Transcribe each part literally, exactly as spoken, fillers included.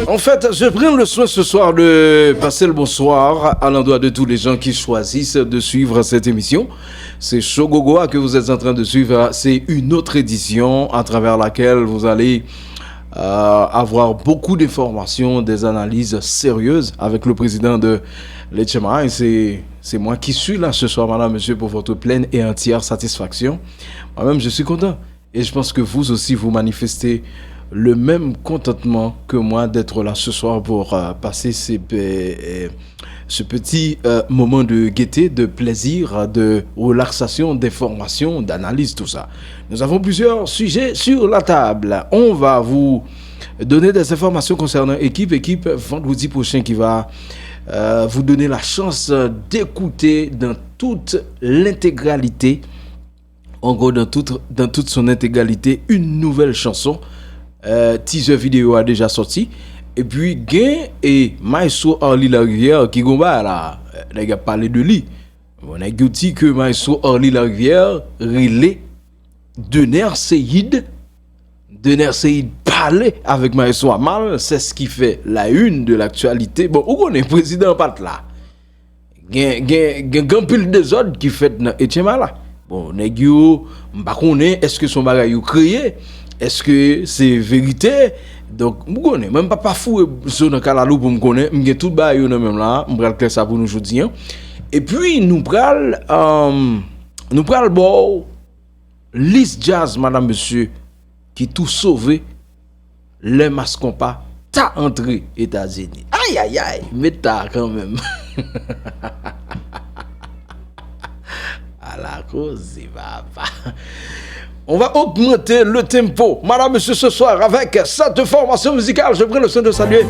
En fait, je prends le soin ce soir de passer le bonsoir à l'endroit de tous les gens qui choisissent de suivre cette émission. C'est Show Gogo que vous êtes en train de suivre. C'est une autre édition à travers laquelle vous allez euh, avoir beaucoup d'informations, des analyses sérieuses avec le président de l'H M I. C'est, c'est moi qui suis là ce soir, madame, monsieur, pour votre pleine et entière satisfaction. Moi-même, je suis content. Et je pense que vous aussi, vous manifestez le même contentement que moi d'être là ce soir pour euh, passer ces, euh, ce petit euh, moment de gaieté, de plaisir, de relaxation, d'information, d'analyse, tout ça. Nous avons plusieurs sujets sur la table. On va vous donner des informations concernant équipe, équipe vendredi prochain qui va euh, vous donner la chance d'écouter dans toute l'intégralité, en gros dans toute, dans toute son intégralité, une nouvelle chanson. Euh, teaser vidéo a déjà sorti. Epi gen e Maestro Arly Larivière ki gon bagay la. Nèg ap pale de li. Bon, nèg yo di ke Maestro Arly Larivière rele Dener Ceïd. Dener Ceïd pale avèk Maestro a mal, c'est ce qui fait la une de l'actualité. Bon, ou konnen prezidan an pa t la. Gen, gen, gen, gen anpil dezòd ki fèt nan H M I la. Bon, nèg yo, m pa konnen èske se yon bagay yo kreye, èske se verite. Donk, m konnen, mwen m pa pa foure zo nan kalalou pou m konnen, m gen tout bagay yo nan men m la, m pral klè sa pou nou jodi an. Epi, nou pral, euh, nou pral ba w lis djaz, madam, mesye, ki tou sove lè Mass Konpa ta antre Etazini. Ayayay, met ta kanmenm. Ala koze, papa. On va augmenter le tempo, madame, monsieur, ce soir, avec cette formation musicale. Je prends le soin de saluer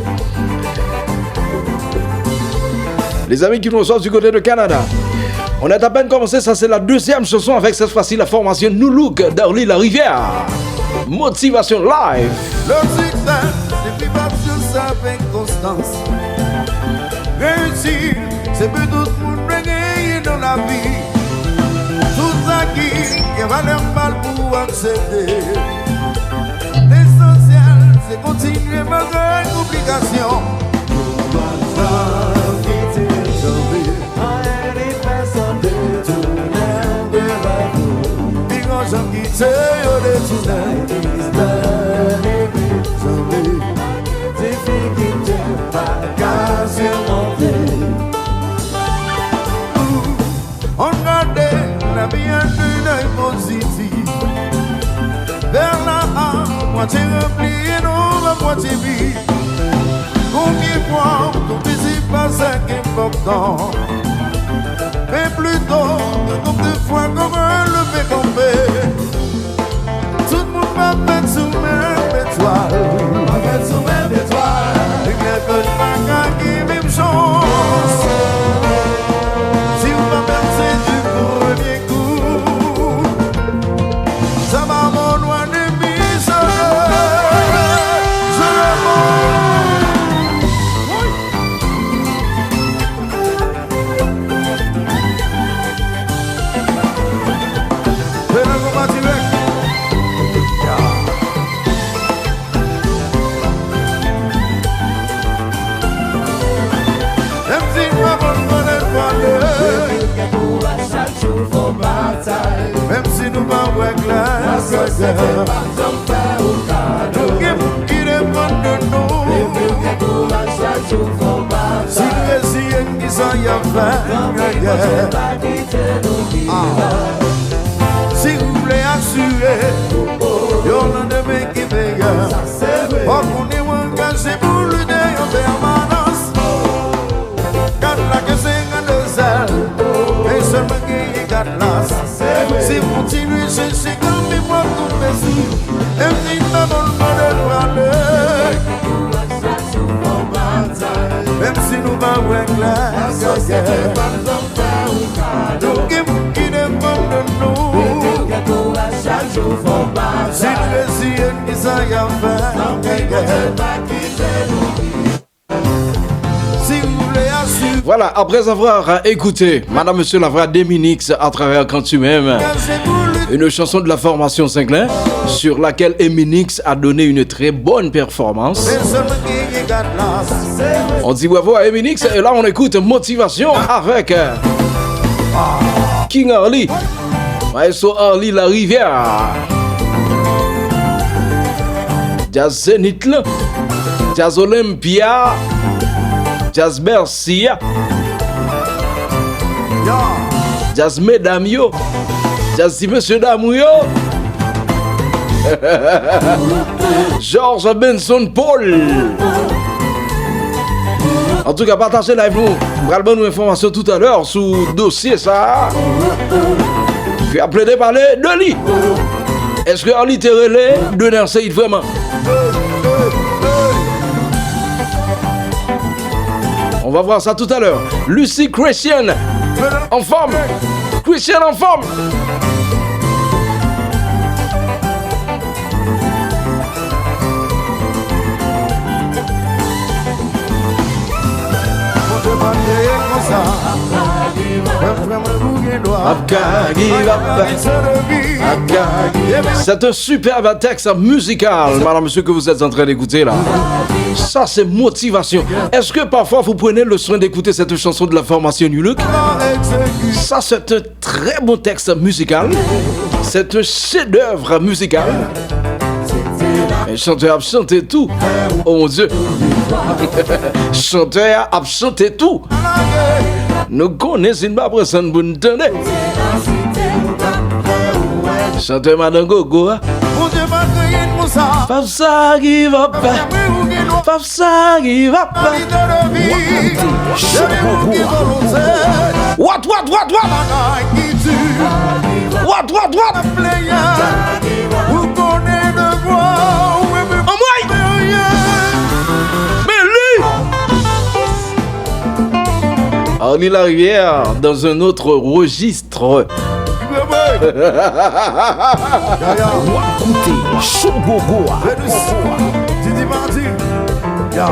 les amis qui nous reçoivent du côté de Canada. On est à peine commencé, ça c'est la deuxième chanson avec cette fois-ci la formation New Look d'Arly Larivière. Motivation Live. Le succès, se pi fasil sa avèk konstans. Reyisi, se bi tout moun dwe genyen nan lavi. Tout sa ki gen valè mal pou w aksepte. Lesansyèl, se kontinye malgre konplikasyon. Ou pa ka kite l tonbe. Anyen li fè san detounen de rèv ou. Pi gran jan kite yo detounen. Is the limit, zanmi. Difikilte pa ka simonte. Ann gade lavi a de lèy pozitif. Vè la a mwatye ranpli e non la mwatye vid. Konbyen fwa w tonbe se pa sa k enpòtan. Men plito, konbyen fwa kòman leve kanpe. Tout moun pa fèt sou menm etwal. Pa fèt sou menm etwal. Limyè fèt pa ka gen menm chans. Si w pa pèse di premye kou, sa pa bon lwa de mi sole. Fè nan konba dirèk. Menm si m pa konn konnen pale. Menm si nou pa wè klè. Gen moun ki depann de nou. Si n reziye n, kisa y ap fè? Ah. Si w vle asire yon landemen ki meyè, fòk ou ni w angaje pou lite an pèmanans. Gad la ke se gade zèl, men sèlman genyen gad la. Si w kontinye chèche kanpe, w ap tonbe sou. Menm si nan moun mande l prale. Menm si nou pa wè klè, yeah, yeah. Gen moun ki depann de nou. Si n reziye n, kisa y ap fè? Si w vle asire Voilà, après avoir écouté Madame Monsieur Lavra d'Eminix à travers Quand tu m'aimes, une chanson de la formation Zenglen, sur laquelle Eminix a donné une très bonne performance. On dit bravo à Eminix et là on écoute Motivation avec euh, King Arly. Maestro Arly Larivière. Djaz Zenith lan. Djaz Olympia. Djaz Bercy a. Djaz medam yo. Djaz ti mesye damou yo. George Benson Paul. Antouka, pataje live nou. M pral ban nou enfòmasyon toutalè sou dosye sa a. Ki ap plede pale de li. Èske Arly te rele Dener Ceïd vrèman? On va voir ça tout à l'heure. Lucy Christian, en forme. Christian en forme. Ap ka give up. Ap ka give up. C'est un superbe texte musical, madame, ce que vous êtes en train d'écouter là. Ça, c'est motivation. Est-ce que parfois vous prenez le soin d'écouter cette chanson de la formation New Look? Ça, c'est un très bon texte musical. C'est un chef-d'œuvre musical. Men chantè ap chante tou. Oh mon Dieu. Chantè a ap chante tou. Nou konnen si n pa pran san n pou n tande. Chantè madan gogo a. Pap sa give up. Pap sa give up. What, what, what, what? What, what, what? Anmwey! Men li! Arly Larivière dans un autre registre. W ap koute Cho Gogo a. Venus, Didi Mardi. Ya.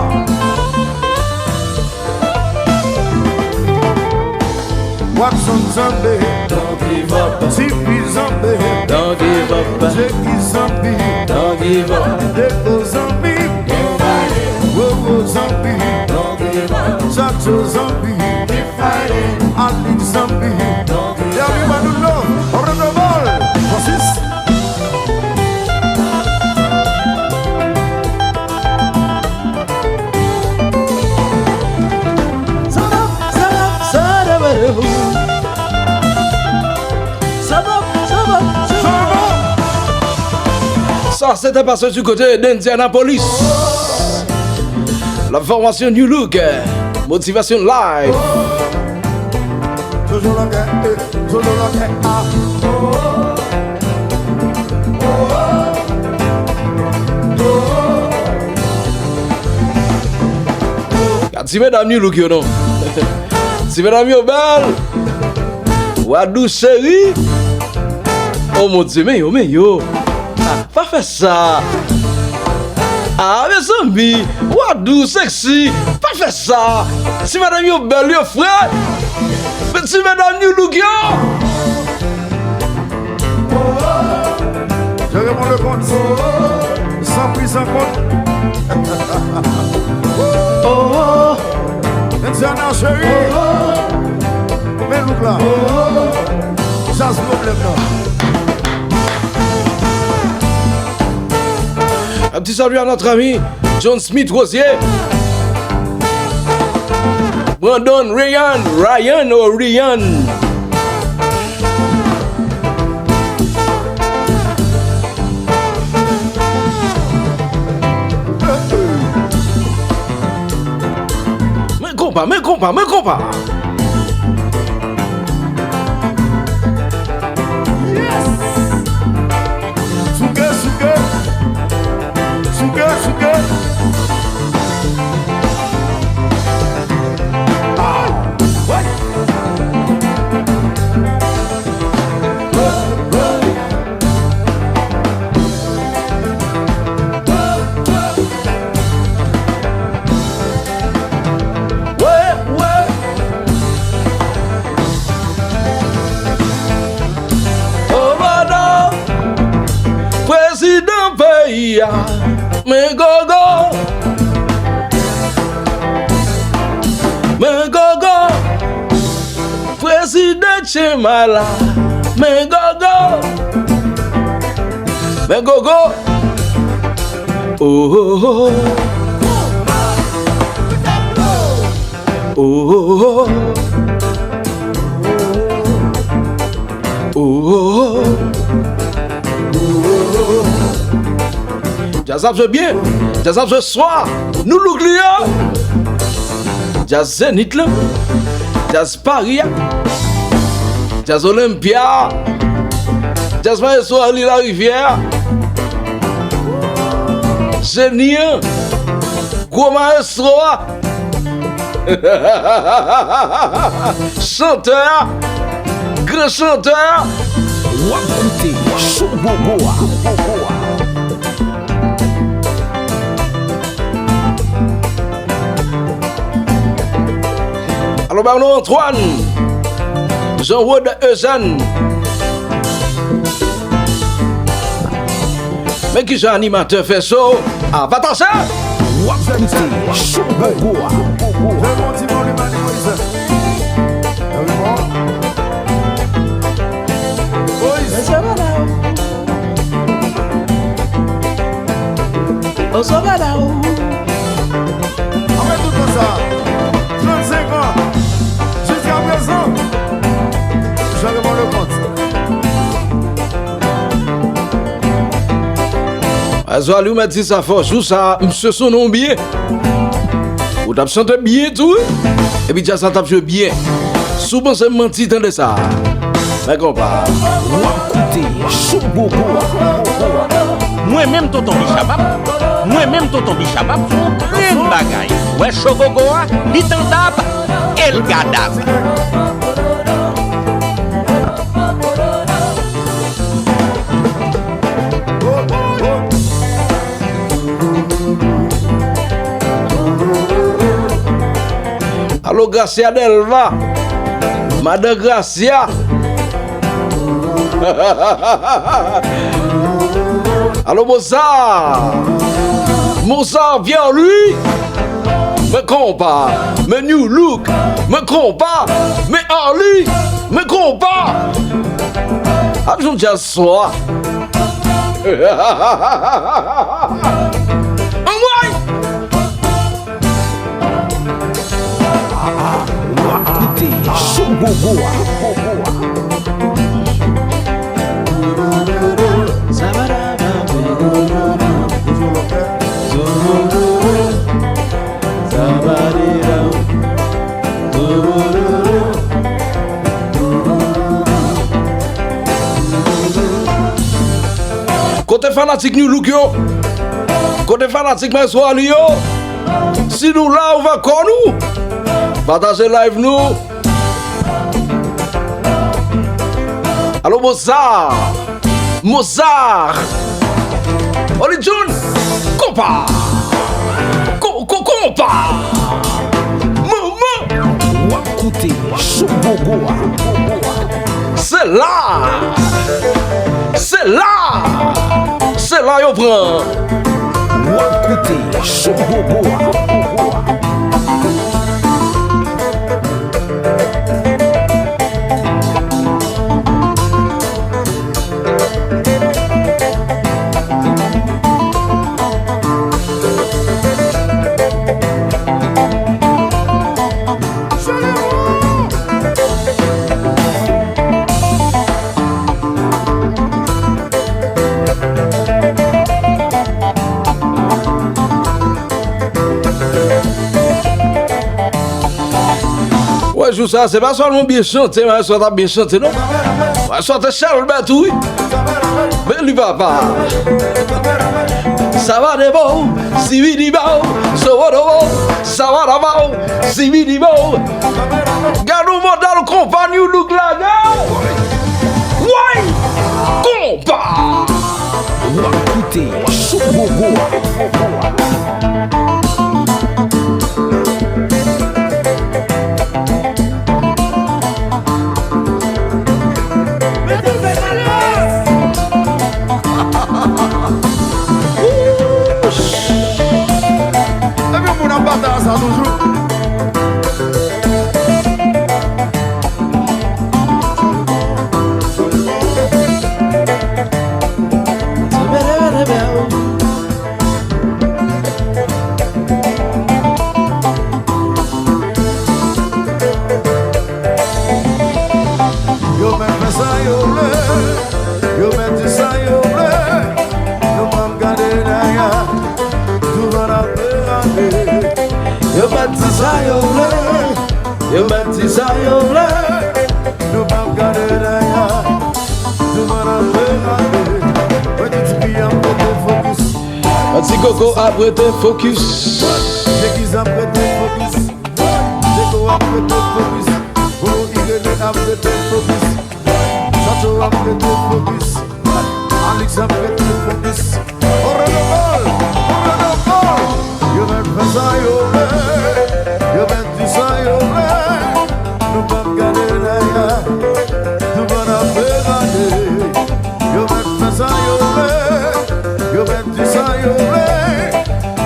Watson Zambe. Don't give up. Tifi Zambe. Don't give up. Jeki Zambe. Don't give up. Deko Zambe. Don't give up. Wowo Zambe. Don't give up. Chacho Zambe. Keep fighting. Alix Zambe. Don't give up. Derby Manouno. Honorable Francis. Sa, se te pase du côté d'Indianapolis. La formation New Look, Motivation Live. Toujou lakay, eh, toujou lakay, ah. Gad ti medam New Look yo non. Ti medam yo bèl. Wadou cheri. Oh mon Dieu, men yo, men yo. Ah, pa fè sa. Ah, mezanmi. Wadou sexy. Pa fè sa. Ti medam yo bèl, yo fre. Men ti medam New Look yo. Jere mon le kont. San pri san kont. Oh, oh. Indiana cheri. Oh, oh. Men look la. Oh, oh. Jazz pwoblèm nan. Un petit salut à notre ami John Smith Rosier. Brandon, Ryan, Ryan ou Ryan. Men konpa, men konpa, men konpa. Yes! Souke, souke. Souke, souke. Ah, ouais. Men gogo, men gogo, prezidan Che Mala, men gogo, men gogo. Oh, oh, oh. Oh, oh, oh. Oh, oh, oh. Djaz ap jwe byen. Djaz ap jwe swa. Nou look li a. Djaz Zenith lan. Djaz Paris a. Djaz Olympia a. Djaz maestro Arly Larivière a. Jeni an. Gwo maestro a. Chantè a. Gran chantè a. W ap koute Show Gogo a. Alo, ba nou Antoine. Jean Rod Eugène. Men kijan animatè fè show a pataje. W ap koute Show Gogo a. Fè bon ti volume, Annie Moïse. Annie Moïse. Moïse. Anmèt tout tan sa. Trannsenk an. Jiska prezan. Jean Raymond Leconte. Azwali, ou mèt di sa fò. Jou sa, misye sonnen w byen. Ou t ap chante byen tou, wi. Epi djaz la t ap jwe byen. Si w panse m manti, tande sa. Men konpa. W ap koute Show Gogo a. Mwen menm tonton Bichabap, mwen menm tonton Bichabap, se yon grenn bagay. Wè Show Gogo a, li tandab, e l gadab. Alo, Gracia Delva. Madan Gracia. Alo, Mozart. Mozart, vyan li. Men konpa, men New Look, men konpa, men Arly, men konpa. Ap jwenn djaz swa. Anmwey! W ap koute Show Gogo a. Kote fanatik New Look yo? Kote fanatik Maestro Arly yo? Si nou la, ouvè kò nou. Pataje live nou. Alo, Mozart. Mozart. Oli Jun. Konpa. Ko, ko, konpa. Manman. W ap koute Show Gogo a. Se la. Se la. Se la yo pran. W ap koute Show Gogo a. Wè, jou sa, se pa sèlman byen chante, men swa t ap byen chante, non. Wè, swa te chèlbè tou, wi. Men li papa. Sa va de bon, si vini bon, so wo do bon, sa va da bon, si vini bon. Gad yon modèl konpa New Look lage. Woy! Konpa! W ap koute Show Gogo a. Toujou. Yo mèt fè sa yo vle, yo mèt di sa yo vle, nou p ap gade dèyè, douvan n ap rale. Yo mèt di sa yo vle, yo mèt di sa yo vle, nou p ap gade dèyè, douvan n ap rale. Mwen di Tipi ap rete fokis. Ti Gogo ap rete fokis. Degiz ap rete fokis. Dego ap rete fokis. Gogo Irene ap rete fokis. Chacho ap rete fokis. Alix ap rete fokis. Oredokol! Oredokol! Yo mèt fè sa yo vle. Yo mèt di sa yo vle. Nou p ap gade dèyè. Douvan n ap rale. Yo mèt fè sa yo vle. Yo mèt di sa yo vle.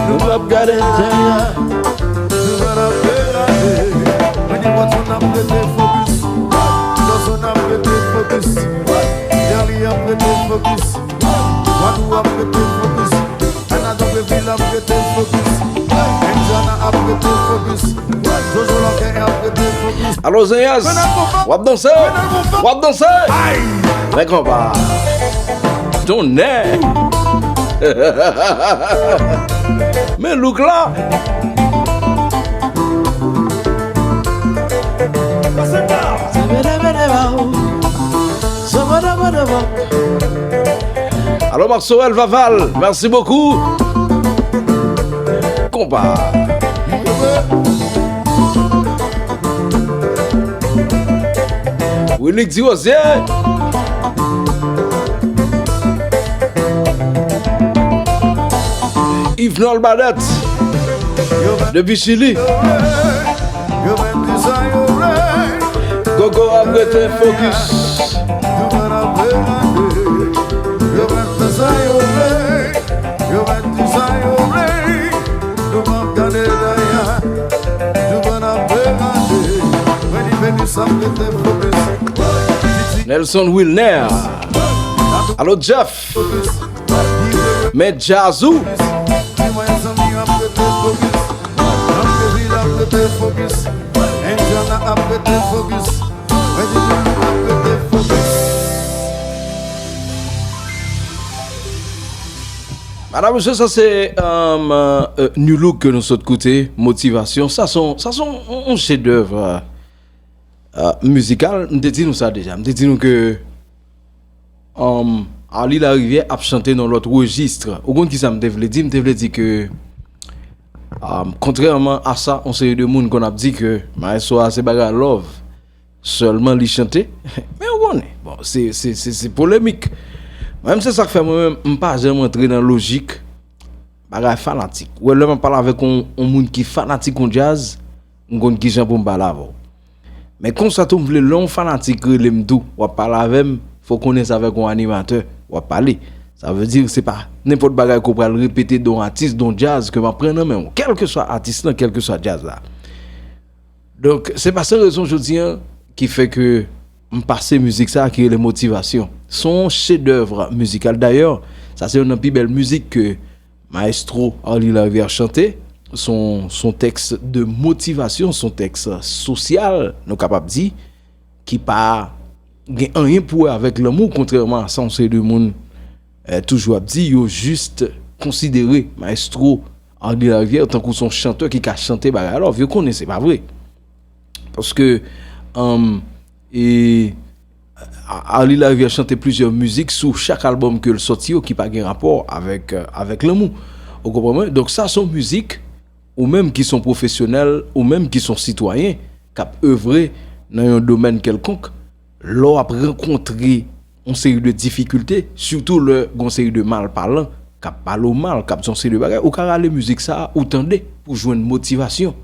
Nou p ap gade dèyè. Douvan n ap rale. Mwen di Watson ap rete fokis. Dawson ap rete fokis. Derly ap rete fokis. Wadou ap rete fokis. Anadon Bevil ap rete fokis. Indiana ap rete fokis. Jojo Lòkè ap rete fokis. Alo Zenyèz, w ap danse? W ap danse? Ay! Men konpa. Tonnè! Men look la! Alo Maxwell Vaval, merci beaucoup. Konpa. Willy Dirosier. Yvenol Badet. Depi Chili. Yo mèt di sa yo vle. Gogo ap rete fokis. Douvan n ap rale. Yo mèt fè sa yo vle. Yo mèt di sa yo vle. Nou p ap gade dèyè. Douvan n ap rale. Mwen di Venus ap rete fokis. Nelson Wilner. Alo Jeff. Men djaz ou. Madanm, mesye, sa se um, uh, Nu Look ke nou sot koute, Motivasyon. Sa se yon, sa se yon, yon chedèv uh, mizikal. M te di nou sa deja. M te di nou ke um, Arly Larivière ap chante nan lòt rejis. Ou konn kisa m te vle di? M te vle di ke um, kontrèman a sa, yon seri de moun konn ap di ke maestro a se bagay love sèlman li chante. Men ou konnen, bon, se, se, se, se polemik. Mwen menm, se sa k fè mwen menm, m pa janm antre nan lojik bagay fanatik. Ou wè, lè m ap pale avèk yon, yon moun ki fanatik yon djaz, m konn kijan pou m pale avè w. Men konsa tou, m vle lè yon fanatik rele m tou, w ap pale avè m, fò w konnen se avèk yon animatè w ap pale. Sa vle di, se pa nenpòt bagay ke w pral repete de yon atis, de yon djaz ke m ap pran nan men w. Kèlkeswa atis lan, kèlkeswa djaz la. Donk, se pa san rezon jodi a ki fè ke m pase mizik sa a ki rele Motivasyon. Se yon chedèv mizikal. Dayè, sa se youn nan pi bèl mizik ke Maestro Arly Larivière chante. Se yon, se yon tèks de motivasyon, se yon tèks sosyal, nou kapab di, ki pa gen anyen pou wè avèk lanmou, kontrèman a sa yon seri de moun eh, toujou ap di, yo jis konsidere Maestro Arly Larivière tankou se yon chantè ki ka chante bagay love. Yo konnen se pa vre. Paske um, e, Arly Larivière chante plizyè mizik sou chak albòm ke l sòti yo ki pa gen rapò avèk, euh, avèk lanmou. Ou konprann mwen? Donk sa se yon mizik, ou menm ki se yon pwofesyonèl, ou menm ki se yon sitwayen k ap evre nan yon domèn kèlkonk, lè w ap rankontre yon seri de difikilte, sitou lè gen yon seri de malpalan k ap pale w mal, k ap di yon seri de bagay, ou ka rale mizik sa a, ou tande pou jwenn motivasyon.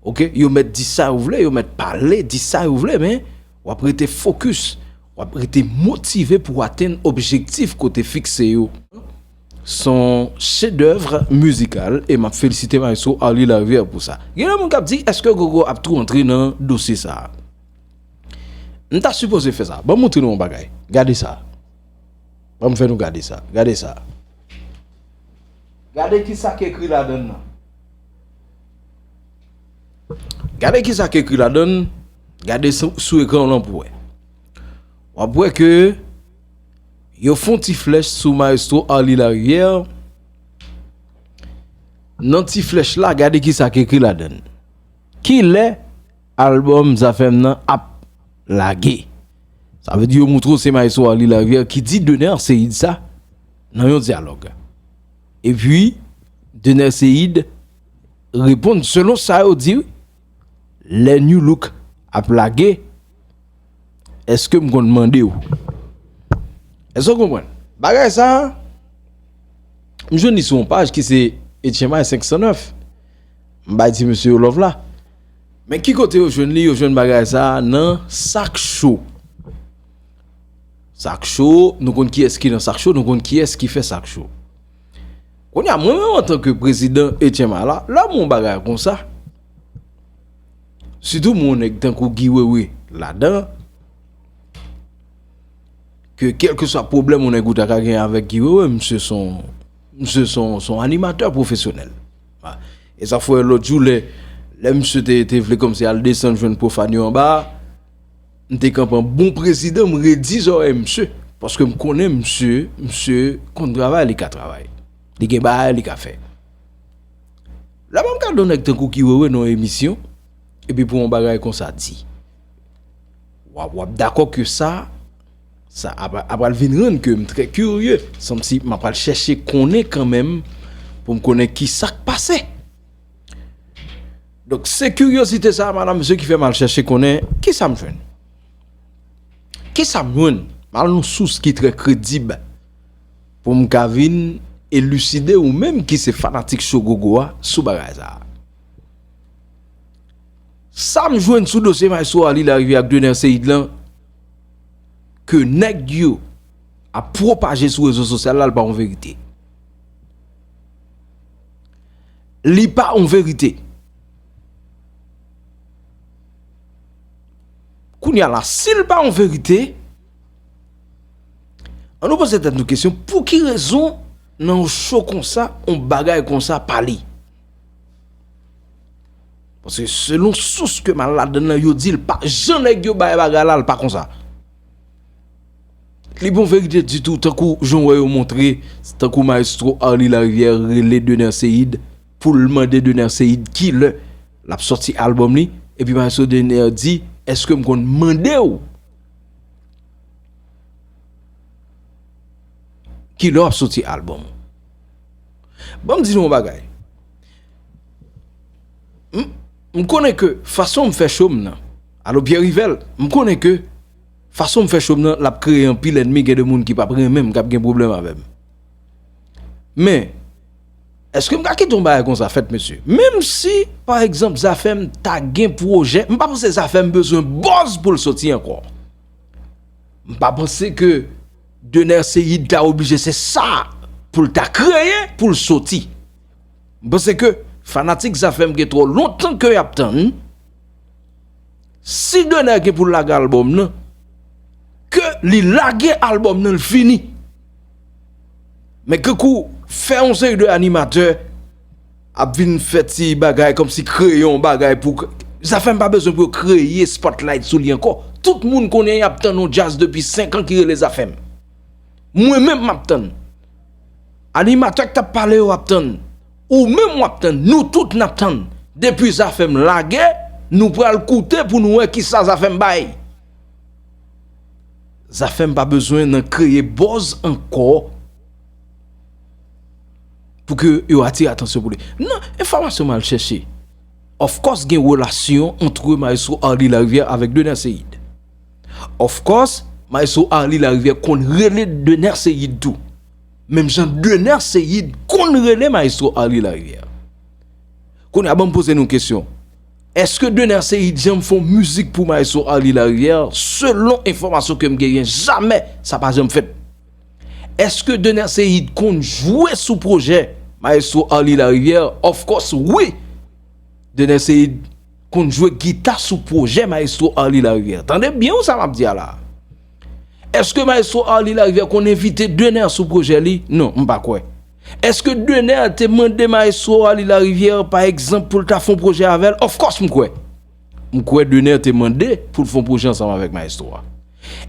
Oke, yo mèt di sa yo vle, yo mèt pale, di sa yo vle, men w ap rete fokis, w ap rete motive pou w atenn objektif ke w te fikse yo. Se yon chedèv mizikal e m ap felisite Maestro Arly Larivière pou sa. Gen yon moun k ap di, èske Gogo ap tou antre nan dosye sa a? M ta sipoze fè sa. Ban m montre nou yon bagay. Gade sa. Ban m fè nou gade sa. Gade sa. Gade ki sa k ekri ladan l nan. Gade ki sa k ekri ladan l. Gade sou, sou ekran w lan pou wè. W ap wè ke yo fè yon ti flèch sou Maestro Arly Larivière. Nan ti flèch la, gade ki sa k ekri ladan l. Kilè albòm Zafèm nan ap lage? Sa vle di yo montre w se Maestro Arly Larivière ki di Dener Ceïde sa nan yon dyalòg. Epi, Dener Ceïde reponn selon sa yo di, lè New Look ap lage, èske m konn mande w? Èske w konprann? Bagay sa a, m jwenn li sou yon paj ki se H M I senk san nèf. M bay ti mesye yo love la. Men ki kote yo jwenn li? Yo jwenn bagay sa a nan Sak Show. Sak Show, nou konn kiyès ki nan Sak Show, nou konn kiyès ki fè Sak Show. Kounye a, mwen menm antanke prezidan H M I la, lè m wè yon bagay konsa, sitou m wè yon nèg tankou Guy Wewe ladan, ke kèlkeswa pwoblèm yon nèg ou ta ka gen avèk Guy Wewe, misye se yon, misye se yon, se yon animatè pwofesyonèl. E sa fè lòt jou, lè, lè misye te, te vle kòmsi al desann jwenn pwofane yo anba a, m te kanpe an bon prezidan, m redi zòrèy misye, paske m konnen misye, misye konn travay, li ka travay. Li gen bagay li ka fè. Lè m ap gade yon nèg tankou Guy Wewe nan yon emisyon, epi pou yon bagay konsa di, w ap, w ap dakò ke sa, sa ap, ap pral vin rann ke m trè kirye, sanm si m ap pral chèche konnen kanmenm, pou m konnen ki sa k pase. Donk, se kiryozite sa a, madanm, mesye, ki fè m al chèche konnen ki sa m jwenn. Ki sa m jwenn? M al nan sous ki trè kredib pou m ka vin eliside ou menm ki se fanatik Cho Gogo a sou bagay sa a. Sa m jwenn sou dosye Maestro Arly Larivière ak Dener Ceïde lan, ke nèg yo ap pwopaje sou rezo sosyal la, l pa yon verite. Li pa yon verite. Kounye a la, si l pa yon verite, ann nou poze tèt nou kesyon, pou ki rezon nan yon show konsa, yon bagay konsa pale? Paske selon sous ke m al ladan l lan, yo di l pa jan nèg yo bay bagay la, l pa konsa. Li pa yon verite ditou, tankou jan w wè yo montre, tankou Maestro Arly Larivière rele Dener Ceïde pou l mande Dener Ceïde kilè l ap sòti albòm li, epi Maestro Dener di, èske m konn mande w kilè w ap sòti albòm ou? Ban m di nou yon bagay. M, m konnen ke fason m fè show m nan, alo Pierre Yvel, m konnen ke fason m fè show m nan, l ap kreye anpil ènmi, gen de moun ki p ap renmen m, k ap gen pwoblèm avè m. Men, èske m ka kite yon bagay konsa fèt, mesye? Menm si, pa egzanp, Zafèm ta gen pwojè, m pa panse Zafèm bezwen buzz pou l soti ankò. M pa panse ke Dener Ceïde ta oblije se sa pou l ta kreye, pou l soti. M panse ke fanatik Zafèm gen twò lontan ke y ap tann. Si Dener gen pou l lage albòm nan, ke li lage albòm nan, l fini. Men kankou fè yon seri de animatè ap vin fè ti bagay kòmsi kreye yon bagay pou k-, Zafèm pa bezwen pou yo kreye spotlight sou li ankò. Tout moun konnen y ap tann yon djaz depi senk an ki rele Zafèm. Mwen menm m ap tann. Animatè k t ap pale yo ap tann. Ou menm w ap tann. Nou tout n ap tann. Depi Zafèm lage, nou pral koute pou nou wè kisa Zafèm bay. Zafèm pa bezwen nan kreye buzz ankò pou ke yo atire atansyon pou li. Nan enfòmasyon m al chèche, of course, gen relasyon ant Maestro Arly Larivière avèk Dener Ceïde. Of course, Maestro Arly Larivière konn rele Dener Ceïde tou. Menm jan Dener Ceïde konn rele Maestro Arly Larivière. Kounye a, ban m poze nou kesyon. Èske Dener Ceïde janm fè yon mizik pou Maestro Arly Larivière? Selon enfòmasyon ke m genyen, jamè sa pa janm fèt. Èske Dener Ceïde konn jwe sou pwojè Maestro Arly Larivière? Of course, wi! Dener Ceïde konn jwe gita sou pwojè Maestro Arly Larivière. Tande byen sa m ap di a la. Èske Maestro Arly Larivière konn envite Dener sou pwojè li? Non, m pa kwè. Èske Dener te mande Maestro Arly Larivière, pa egzanp, pou l ta fè yon pwojè avè l? Of course, m kwè. M kwè Dener te mande pou l fè yon pwojè ansanm avèk Maestro a.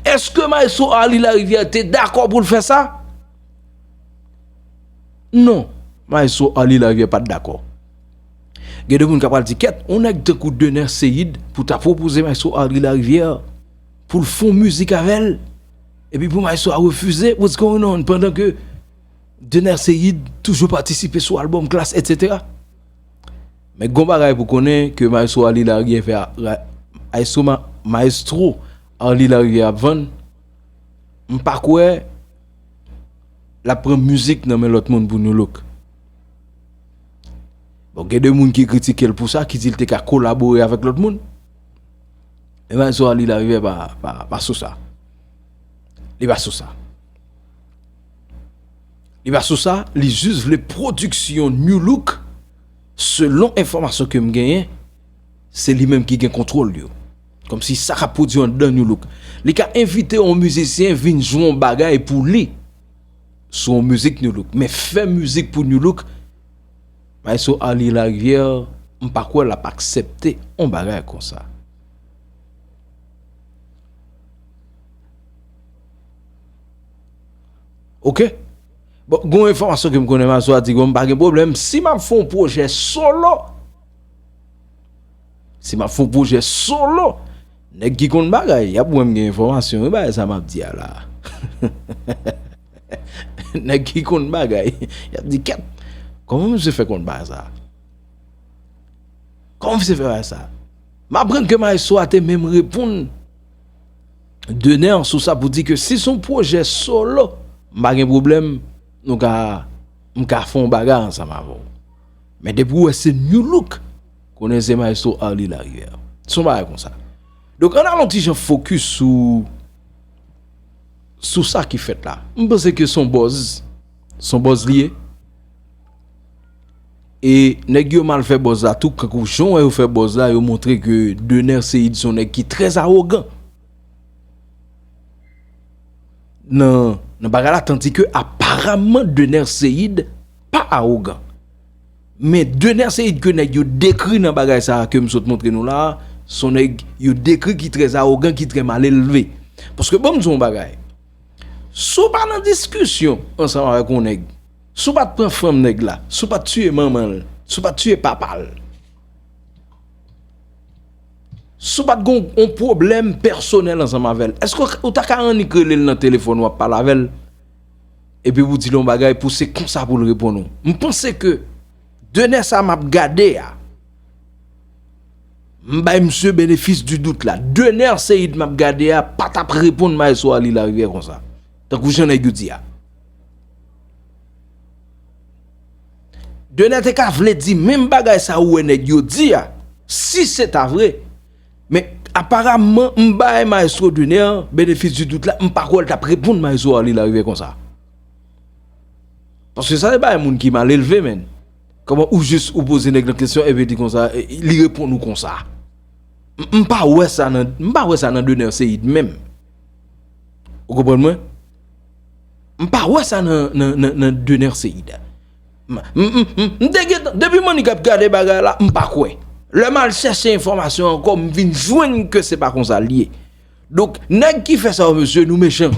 Èske Maestro Arly Larivière te dakò pou l fè sa? Non, Maestro Arly Larivière pa t dakò. Gen de moun k ap pral di, kèt, yon nèg tankou Dener Ceïde pou ta pwopoze Maestro Arly Larivière pou l fè yon mizik avè l, epi pou Maestro a refize, what's going on? Pandan ke Dener Ceïde toujou patisipe sou albòm Klass, etsetera. Men gon bagay pou konnen ke Maestro Arly Larivière fè a, ra- Maestro, ma- Maestro Arly Larivière ap vann, m pa kwè l ap pran mizik nan men lòt moun pou New Look. Bon, gen de moun ki kritike l pou sa, ki di l te ka kolabore avèk lòt moun. Men Maestro Arly Larivière pa, pa, pa sou sa. Li pa sou sa. Li pa sou sa, li jis vle pwodiksyon New Look, selon enfòmasyon ke m genyen, se li menm ki gen kontwòl yo. Kòmsi sa k ap pwodui anndan New Look. Li ka envite yon mizisyen vin jwe yon bagay pou li sou yon mizik New Look. Men fè mizik pou New Look, Maestro Arly Larivière, m pa kwè l ap aksepte yon bagay konsa. Oke? Bon, gon enfòmasyon ke m konnen Maestro a di, bon, m pa gen pwoblèm. Si m ap fè yon pwojè solo, si m ap fè yon pwojè solo, nèg ki konn bagay, y ap wè m gen enfòmasyon, wi, bagay sa m ap di a la. Nèg ki konn bagay, y ap di, kèt, kòman misye fè konn bagay sa? Kòman misye fè bagay sa? M aprann ke Maestro a te menm reponn Dener sou sa pou di ke si se yon pwojè solo, m pa gen pwoblèm, nou ka, m ka fè yon bagay ansanm avè w. Men depi w wè se New Look, konnen se Maestro Arly Larivière. Se yon bagay konsa. Donk, ann al yon ti jan fokis sou, sou sa ki fèt la. M panse ke se yon buzz. Se yon buzz li ye. E nèg yo mal fè buzz la tou, kankou jan w wè yo fè buzz la, yo montre ke Dener Ceïde se yon nèg ki trè awogan nan, nan bagay la, tandike aparamman Dener Ceïde pa awogan. Men Dener Ceïde ke nèg yo dekri nan bagay sa a ke m sot montre nou la a, se yon nèg yo dekri ki trè awogan, ki trè malelve. Paske ban m di w yon bagay. Si w pa nan diskisyon ansanm avèk yon nèg, si w pa t pran fanm nèg la, si w pa t tiye manman l, si w pa t tiye papa l, si w pa t gon yon pwoblèm pèsonèl ansanm avè l, èske w ta ka annik rele l nan telefòn w ap pale avè l? Epi pou di l yon bagay, pou se konsa pou l reponn ou. M panse ke Dener sa m ap gade a, m bay misye benefis di dout la. Dener Ceïde m ap gade a pa t ap reponn Maestro Arly Larivière konsa. Tankou jan nèg yo di a. Dener te ka vle di menm bagay sa ou wè nèg yo di a, si se ta vre. Men aparamman, m bay Maestro Dener benefis di dout la, m pa kwè l t ap reponn Maestro Arly Larivière konsa. Paske sa se bagay moun ki malelve, menn. Kòman ou jis ou poze nèg lan kesyon epi di konsa, e, li reponn ou konsa? M, m pa wè sa nan, m pa wè sa nan Dener Ceïde menm. Ou konprann mwen? M pa wè sa nan, nan, nan, nan Dener Ceïde. M, m, m, m, m te gentan, depi m annik ap gade bagay la, m pa kwè. Lè m al chèche enfòmasyon ankò, m vin jwenn ke se pa konsa l ye. Donk, nèg ki fè sa yo, mesye, nou mechan.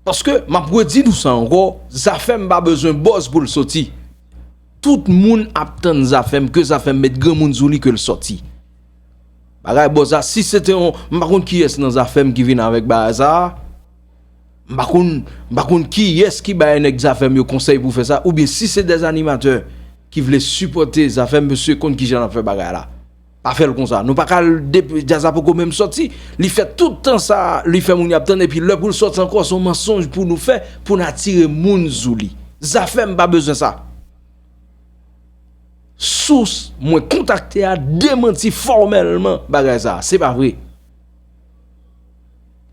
Paske, m ap redi nou sa ankò, Zafèm pa bezwen buzz pou l soti. Tout moun ap tann Zafèm, ke Zafèm met granmoun sou li, ke l soti. Bagay buzz la, si se te yon, m pa konn kiyès nan Zafèm ki vin avèk bagay sa a. M pa konn, m pa konn kiyès ki bay nèg Zafèm yo konsèy pou fè sa, oubyen si se dè animatè ki vle sipòte Zafèm, mesye konn kijan l ap fè bagay la. Pa fè l konsa. Nou pa ka al depi djaz la poko menm sòti. Li fè tout tan sa, li fè moun y ap tann, epi lè pou l sòti ankò, se yon mansonj pou nou fè, pou n atire moun sou li. Zafèm pa bezwen sa. Sous mwen kontakte a demanti fòmèlman bagay sa. Se pa vre.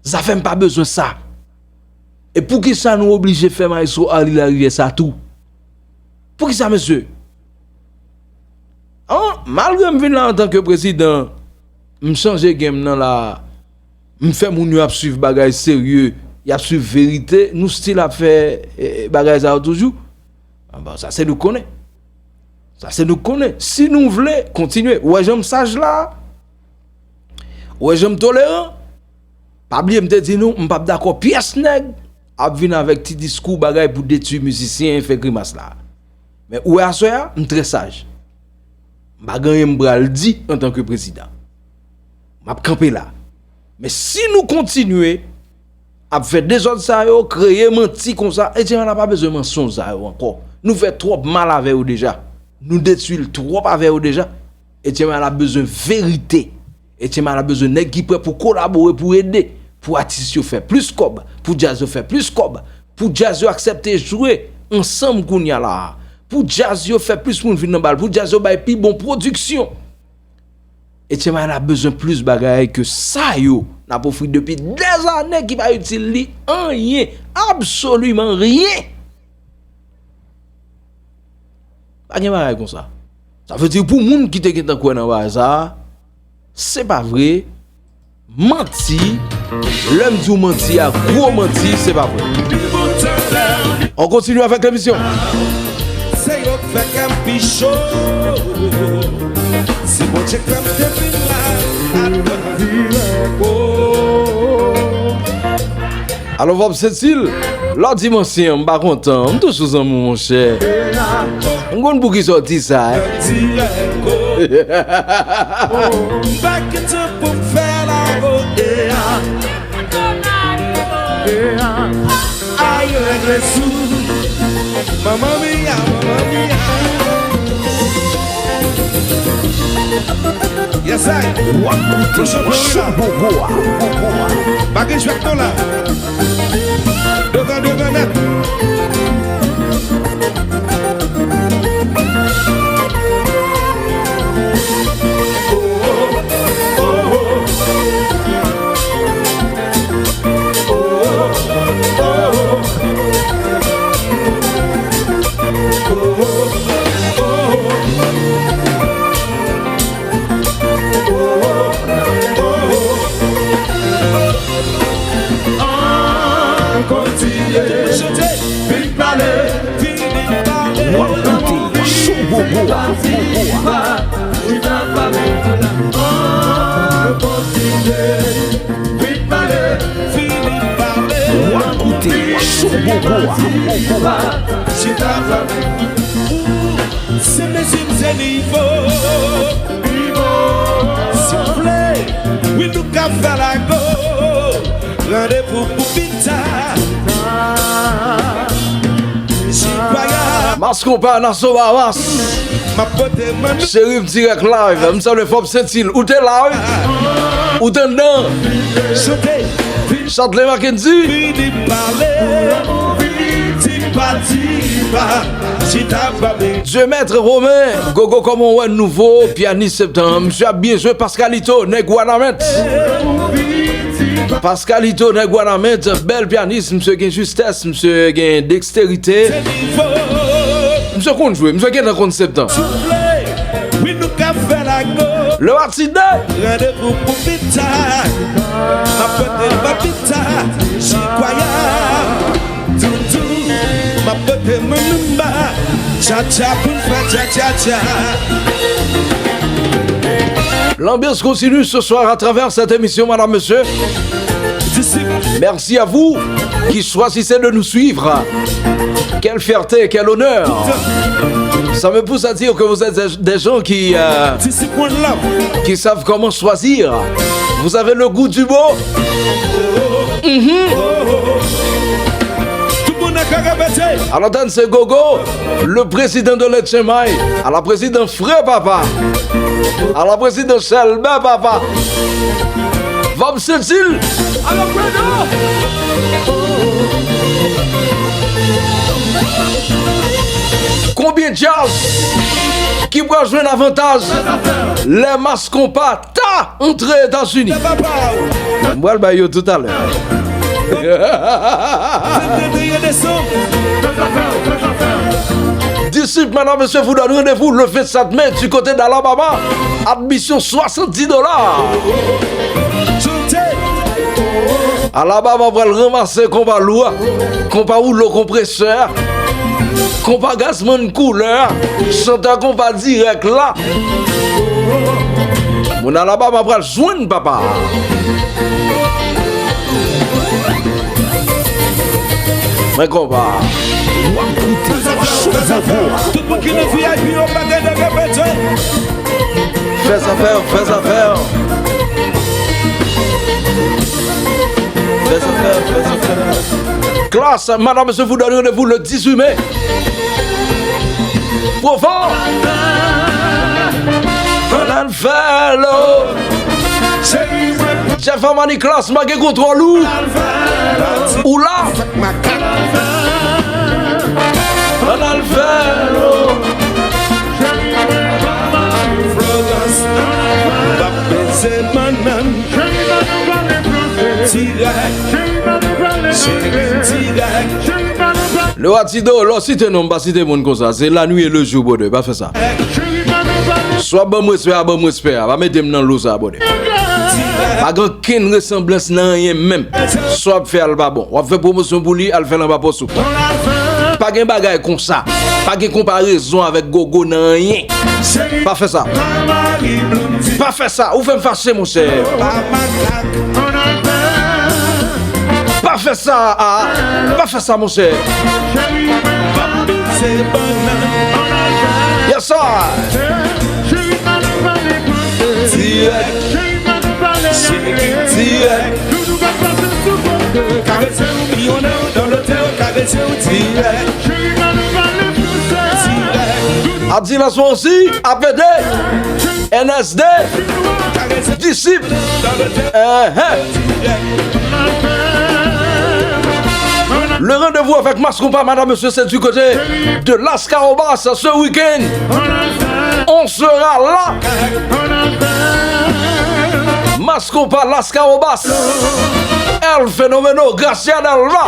Zafèm pa bezwen sa. E poukisa nou oblije fè Maestro Arly Larivière sa tou? Poukisa, mesye? An, malgre m vin la antanke prezidan, m chanje game nan la, m fè moun yo ap swiv bagay serye, y ap swiv verite, nou still ap fè, eh, bagay sa yo toujou. Ah bon, sa se nou k konnen. Sa se nou k konnen. Si nou vle kontinye, ou wè jan m saj la, ou wè jan m toleran, pa bliye m te di nou, m p ap dakò pyès nèg ap vin avèk ti diskou bagay pou detwi mizisyen, fè grimas la. Men ou wè aswè a, m trè saj. M pa gen anyen m pral di antanke prezidan. M ap kanpe la. Men si nou kontinye ap fè dezòd sa yo, kreye manti konsa, Etyenm la pa bezwen mansonj sa yo ankò. Nou fè twòp mal avè yo deja. Nou detwi l twòp avè yo deja. Etyenm la bezwen verite. Etyenm la bezwen nèg ki prè pou kolabore, pou ede, pou atis yo fè plis kòb, pou djaz yo fè plis kòb, pou djaz yo aksepte jwe ansanm kounye a la a, pou djaz yo fè plis moun vin nan bal, pou djaz yo bay pi bon pwodiksyon. Etyenm la bezwen plis bagay ke sa yo n ap ofri depi dèzane ki pa itil li anyen, absoliman ryen. Pa gen bagay konsa. Sa vle di pou moun ki te gentan kwè nan bagay sa a, se pa vre. Manti. Lè m di w manti a, gwo manti, se pa vre. On continue avec l'émission. Se yo k fè kè m pi cho. Se Bondye k fè m te vin la, atò m vire. Oh. Alò, Vòb Sentil, lè w di m ansyen, m pa kontan. M toujou zanmi w, monchè. M konn poukisa w di sa, hein. M pa gen tan pou m fè lago, eh, ah. Ay, regle sou. Manman mia, manman mia. Yes, I. W ap koute Show Gogo a. Pa gen jwèt non la. Devan, devan nèt. An kontinye chante, vin pale, vin pale. W ap koute Show Gogo a. An kontinye. Vin pale, vin pale. W ap koute Show Gogo a. Chita pale. Se mezi m se nivo. Si w vle, wi nou ka fè lago. Randevou pou pita. Jipaya. Mas Konpa, Naso Bahamas. M ap pote manmi. Cheri m dirèk live. M salye Vòb Sentil. Ou te la, wi. Ou te anndan. Chante. Chadley Mackenzie. Vini pale. Di pa, di pa. Chita pa. Dieu Maître Romain. Gogo, kòman w wè nouvo pyanis Septan? Misye ap byen jwe. Pascalito, nèg Wanament. Pascalito, nèg Wanament, bèl pyanis, misye gen jistès, misye gen deksterite. Misye konn jwe, misye gentan konn Septan. Wi, nou ka fè lago. Le Matinée. Randevou pou pita. M ap pote, m ap pita. Jikwaya. Doudou, m ap pote manmi m ba. Tcha tcha pou n fè tcha tcha tcha. L'ambiance continue ce soir à travers cette émission, madame, monsieur. Merci à vous qui choisissez de nous suivre. Quelle fierté, quel honneur. Ça me pousse à dire que vous êtes des, des gens qui, euh, qui savent comment choisir. Vous avez le goût du mot. Mhm. Tout moun nan ka repete. A l'antenne, c'est Gogo, le président de l'H M I. A la président frè papa. A la président Chèlbè papa. Vòb Sentil. Alò, Fredo. Konbyen djaz ki pral jwenn avantaj lè Mas Konpa ta antre Etazini? M pral bay yo toutalè. Disip, medam, mesye, vous donne rendez-vous le vingt-sept mai du côté d'Alabama. Admisyon swasanndis dola. Alabama pral ranmase konpa lou a, konpa woulo konpresè a, konpa gazman koulè a, chantè konpa dirèk la. Moun Alabama pral jwenn papa. Men konpa. W ap koute Show Bobo a. Tout moun ki nan V I P yo pa gen de repete. Fè zafè w, fè zafè w. Fè zafè w, fè zafè w. Klass, madam, mesye, vous donne rendez-vous le dix-huit mai. Pwofò. Ann al fè lo. Jeff Amani Klass, ma gen kontwòl ou. Ou la. Ann al fè lo. Lè w a di do, lè w site non, m pa site moun konsa. Se la nuit et le jour, brother. Pa fè sa. Swa ban m respè a, ban m respè a. Pa mete m nan lo sa, brother. Pa gen okenn resanblans nan anyen menm. Sa w ap fè a l pa bon. W ap fè pwomosyon pou li, al fè l anba pòs ou. Pa gen bagay konsa. Pa gen konparezon avèk Gogo nan anyen. Pa fè sa. Pa fè sa. Ou fè m fache, monchè. Pa fè sa, ah. Pa fè sa, monchè. Yes, sir. Dirèk. Dirèk. Dirèk. Adidas osi, A P D, N S D, Disip. Enhen. Le rendez-vous avec Mass Konpa, madam, mesye, c'est du côté de Las Carobas ce week-end. On sera là. Mass Konpa, Las Carobas. El Fenomeno, Gracia Delva.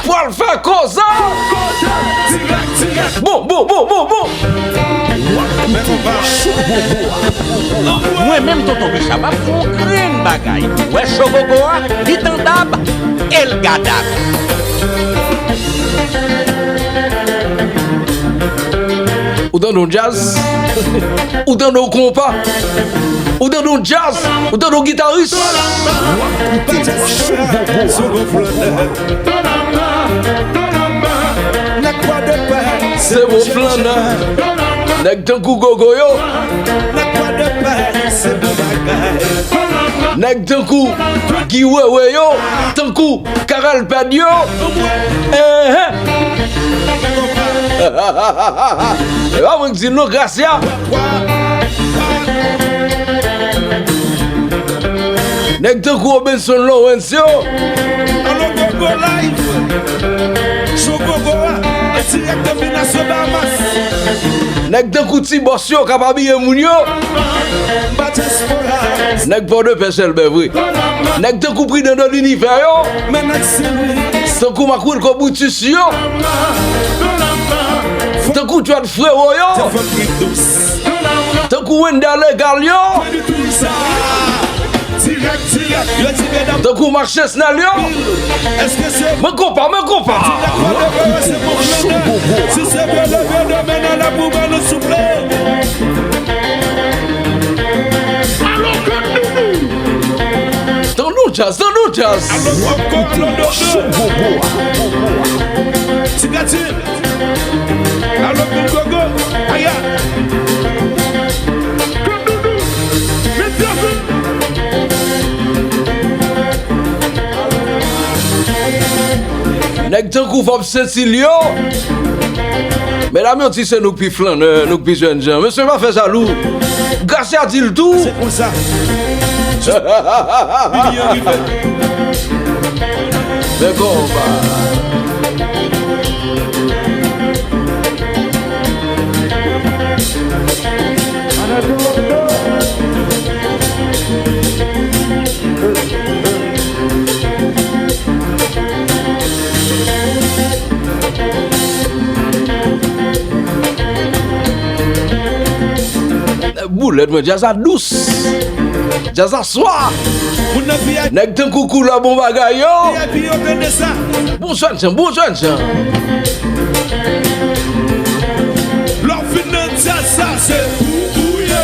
Pral fè koze. Bon, bon, bon, bon, bon. Mwen menm, Tonton Richard, m ap fè yon grenn bagay. Ou wè Show Bobo a, li tandab, e l gadab. Ou tande yon djaz? Ou tande yon konpa? Ou tande yon djaz? Ou tande yon gitaris? Se bon flannè. Nèg tankou Gogo yo. Nèg tankou Guy Wewe yo. Tankou Carel Pèd yo. Enhen. E pa mwen k di l non, Gracia. Nèg tankou Robenson Lawrence yo. Alo Gogo Live. Show Gogo a, an dirèk depi Nassau, Bahamas. Nèg tankou Ti Bòs yo k ap abiye moun yo. Nèg Pòdepè sèlman vre. Nèg tankou Pridan de Linivè yo. Tankou Marc Wilco Brutus yo. Tankou Djwad Frewo yo. Tankou Wendell Legal yo. Tankou Marc Chesnel yo. Men konpa, men konpa. Tann nou djaz, tann nou djaz. Ti gati. Alo, Gogo, aya. Nèg tankou Forbes Saint-Hilaire yo. Medam yo di se nou k pi flannè, nou k pi jènjan. Mesye, pa fè jalou. Gracia di l tou. Se konsa. Li rive. Men konpa. Boulèt mwen, djaz la dous. Djaz la swa. Moun nan V I P. Nèg tankou Koulè bon bagay yo. V I P yo tande sa. Bon jèn jan, bon jèn jan. Lè w fin nan djaz sa, se pou ou ye.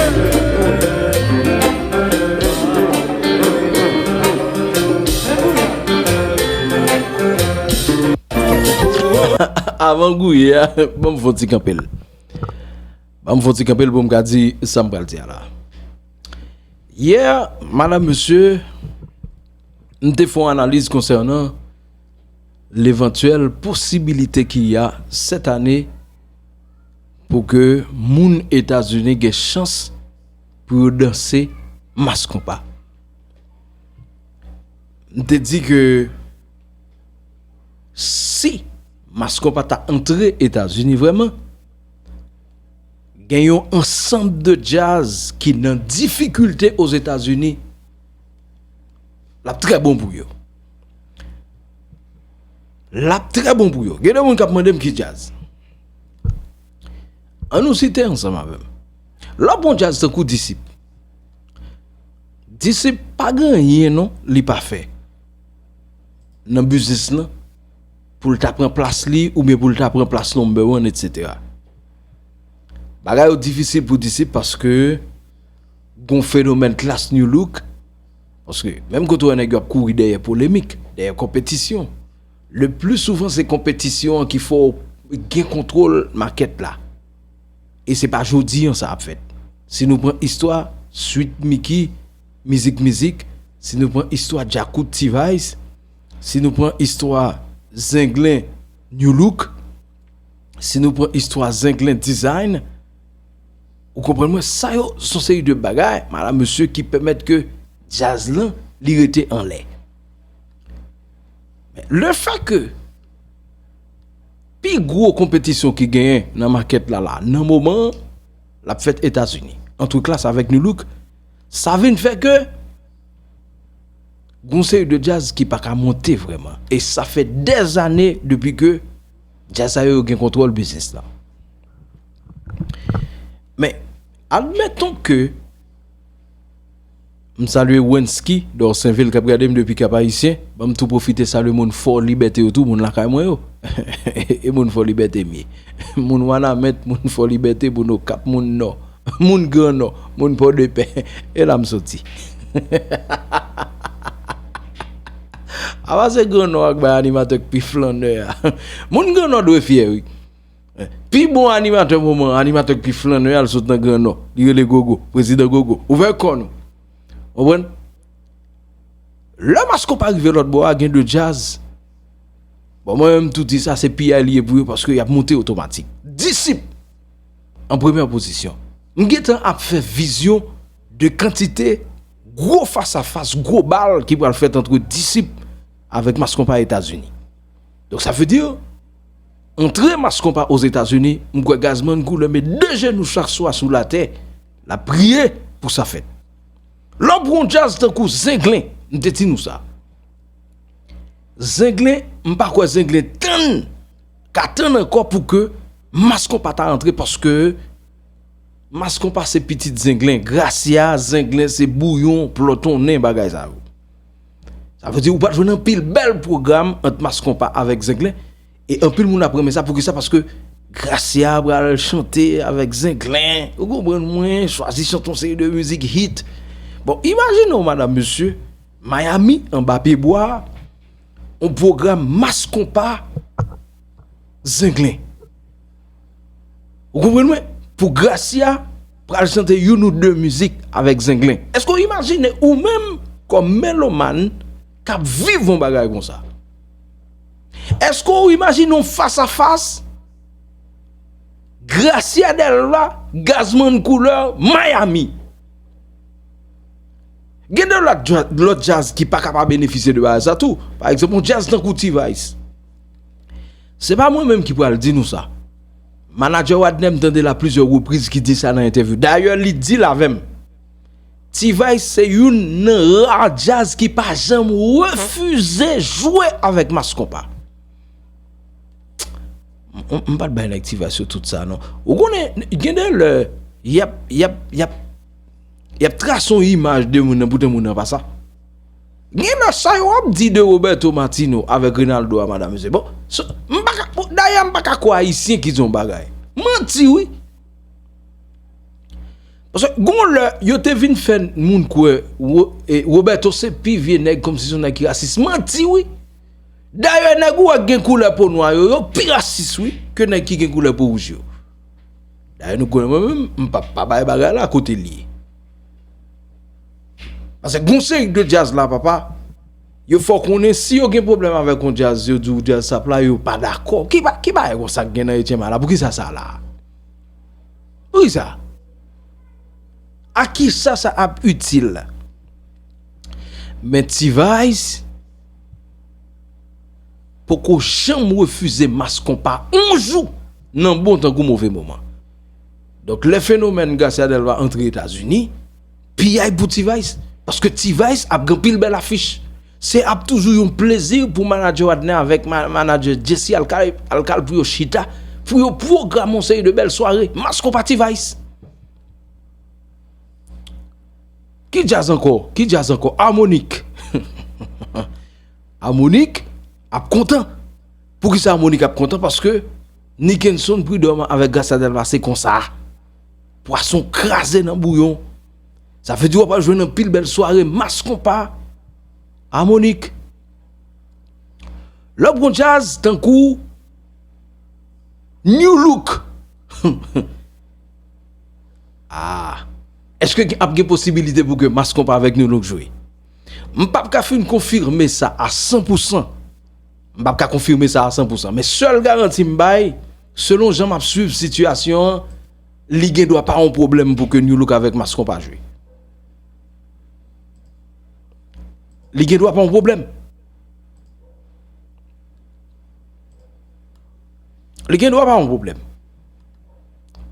Avan gouye a, ban m fè yon ti kanpe l. Ban m fè yon ti kanpe l pou m ka di sa m pral di a la. Yè, madanm, mesye, m te fè yon analiz konsènan levantyèl posibilite ki a sèt ane pou ke moun Etazini gen chans pou yo danse mas konpa. M te di ke si mas konpa ta antre Etazini vrèman, gen yon ansanm de djaz ki nan difikilte Ozetazini, l ap trè bon pou yo. L ap trè bon pou yo. Gen de moun k ap mande m ki djaz. An nou site ansanm avè m. Lè w pran djaz tankou Disip. Disip pa gen anyen non li pa fè nan biznis lan pou l ta pran plas li oubyen pou l ta pran plas number one, etsetera. Bagay yo difisil pou Disip paske gon fenomèn klas New Look. Paske menm kote w wè nèg yo ap kouri dèyè polemik, dèyè konpetisyon, le pli souvan se konpetisyon an ki fè w gen kontwòl makèt la. E se pa jodi an sa ap fèt. Si nou pran istwa Sweet Micky, Mizik Mizik, si nou pran istwa Djakout T-Vice, si nou pran istwa Zenglen New Look, si nou pran istwa Zenglen Design, ou konprann mwen, sa yo se yon seri de bagay, madanm, mesye, ki pèmèt ke djaz lan li rete anlè. Men, le fè ke pi gwo konpetisyon ki genyen nan makèt la la, nan moman an, l ap fèt Etazini, ant Klass avèk New Look, sa vin fè ke gon seri de djaz ki pa ka monte vrèman. E sa fè dèzane depi ke djaz sa yo gen kontwòl biznis la. Men, admeton ke m salye Wensky Dorsenville k ap gade m depi Kap Ayisyen. Ban m tou pwofite salye moun Fò Libète yo tou, moun lakay mwen yo. E moun Fò Libète m ye. Moun Wanament, moun Fò Libète, moun Okap, moun Nò, moun Gran Nò, moun Pòdepè. E la m soti. Apa se Gran Nò a k bay animatè k pi flannè a. Moun Gran Nò dwe fyè, wi. Pi bon animatè moman an, animatè k pi flannè a, l sot nan Gran Nò. Li rele Gogo, prezidan Gogo. Ouvè kò nou. Konprann? Lè Maskonpa rive lòt bò a, gen de djaz. Bon, mwen menm, m tou di sa, se piyay li ye pou yo, paske y ap monte otomatik. Disip, an premyè pozisyon. M gentan ap fè vizyon de kantite gwo fasafas, gwo bal ki pral fèt ant Disip avèk Maskonpa Etazini. Donk, sa vle di, antre Maskonpa Ozetazini, m kwè Gazman Koulè met de jenou chak swa sou latè, l ap priye pou sa fèt. Lè w pran yon djaz tankou Zenglen, m te di nou sa. Zenglen, m pa kwè Zenglen tann, ka tann ankò pou ke Maskonpa ta antre, paske Maskonpa se pitit Zenglen, Gracia, Zenglen se bouyon, plòtonnen, bagay sa yo. Sa vle di ou pral jwenn anpil bèl pwogram ant Maskonpa avèk Zenglen. E anpil moun ap renmen sa. Poukisa? Paske Gracia pral chante avèk Zenglen. Ou konprann mwen, chwazi chante yon seri de mizik hit. Bon, imajine w, madanm, mesye, Miami, anba pye bwa, yon pwogram Maskonpa, Zenglen. Ou konprann mwen? Pou Gracia pral chante youn ou de mizik avèk Zenglen. Èske w imajine ou menm kòm melomàn k ap viv yon bagay konsa? Èske w imajine yon fas a fas Gracia Delva, Gazman Koulè, Miami? Gen de lòt dja-, lòt djaz ki pa ka pa benefisye de bagay sa tou. Pa egzanp, yon djaz tankou T-Vice. Se pa mwen menm ki pral di nou sa. Manadjè Wadner, m tande l a plizyè repriz ki di sa nan entèvyou. Dayè, li di l avè m. T-Vice se youn nan ra djaz ki pa janm refize jwe avèk Maskonpa. M, m, m pa t bay nèg T-Vice yo tout sa, non. Ou konnen, gen de lè, y ap, y ap, y ap Y ap trase yon imaj de moun nan, poutan moun nan pa sa. Gen lè sa yo ap di de Roberto Martino avèk Reynaldo a, madanm, mesye. Bon, so, m pa ka, bon, dayè, m pa ka kwè Ayisyen ki di yon bagay. Manti, wi. Paske gon lè, yo te vin fè moun kwè Ro-, e, Roberto se pi vye nèg, kòmsi se yon nèg ki rasis. Manti, wi. Dayè, nèg ou wè k gen koulè po nwa yo, yo pi rasis, wi, ke nèg ki gen koulè po wouj yo. Dayè, nou konnen mwen menm, m p ap pa bay bagay la kote l ye. Paske gon seri de djaz la, papa, yo fè w konnen si yo gen pwoblèm avèk yon djaz, yo di w djaz sa pla, yo pa dakò. Ki ba-, ki bagay konsa k gen nan Etyenm la? Poukisa sa la? Poukisa? A kisa sa ap itil? Men T-Vice poko janm refize Mass Konpa yon jou nan bon tan kou move moman. Donk, lè fenomèn Gracia Delva antre Etazini, piyay pou T-Vice. Paske T-Vice ap gen anpil bèl afich. Se ap toujou yon plezi pou manadjè Wadner avèk ma-, manadjè Jesse al kay, al kay pou yo chita, pou yo pwograme yon seri de bèl sware. Mass Konpa T-Vice. Ki djaz ankò? Ki djaz ankò? Harmonik. Harmonik ap kontan. Poukisa Harmonik ap kontan? Paske Nickenson Prud'homme avèk Gracia Delva se konsa. Pwason kraze nan bouyon. Sa vle di w ap jwenn anpil bèl sware Mass Konpa, Harmonik. Lè w pran djaz tankou New Look. Ah, èske ap gen posibilite pou ke Mass Konpa avèk New Look jwe? M p ap ka fin konfime sa a san pou san. M p ap ka konfime sa a san pou san. Men sèl garanti m bay, selon jan m ap swiv sitiyasyon an, li gen dwa pa yon pwoblèm pou ke New Look avèk Mass Konpa jwe. Li gen dwa pa yon pwoblèm. Li gen dwa pa yon pwoblèm.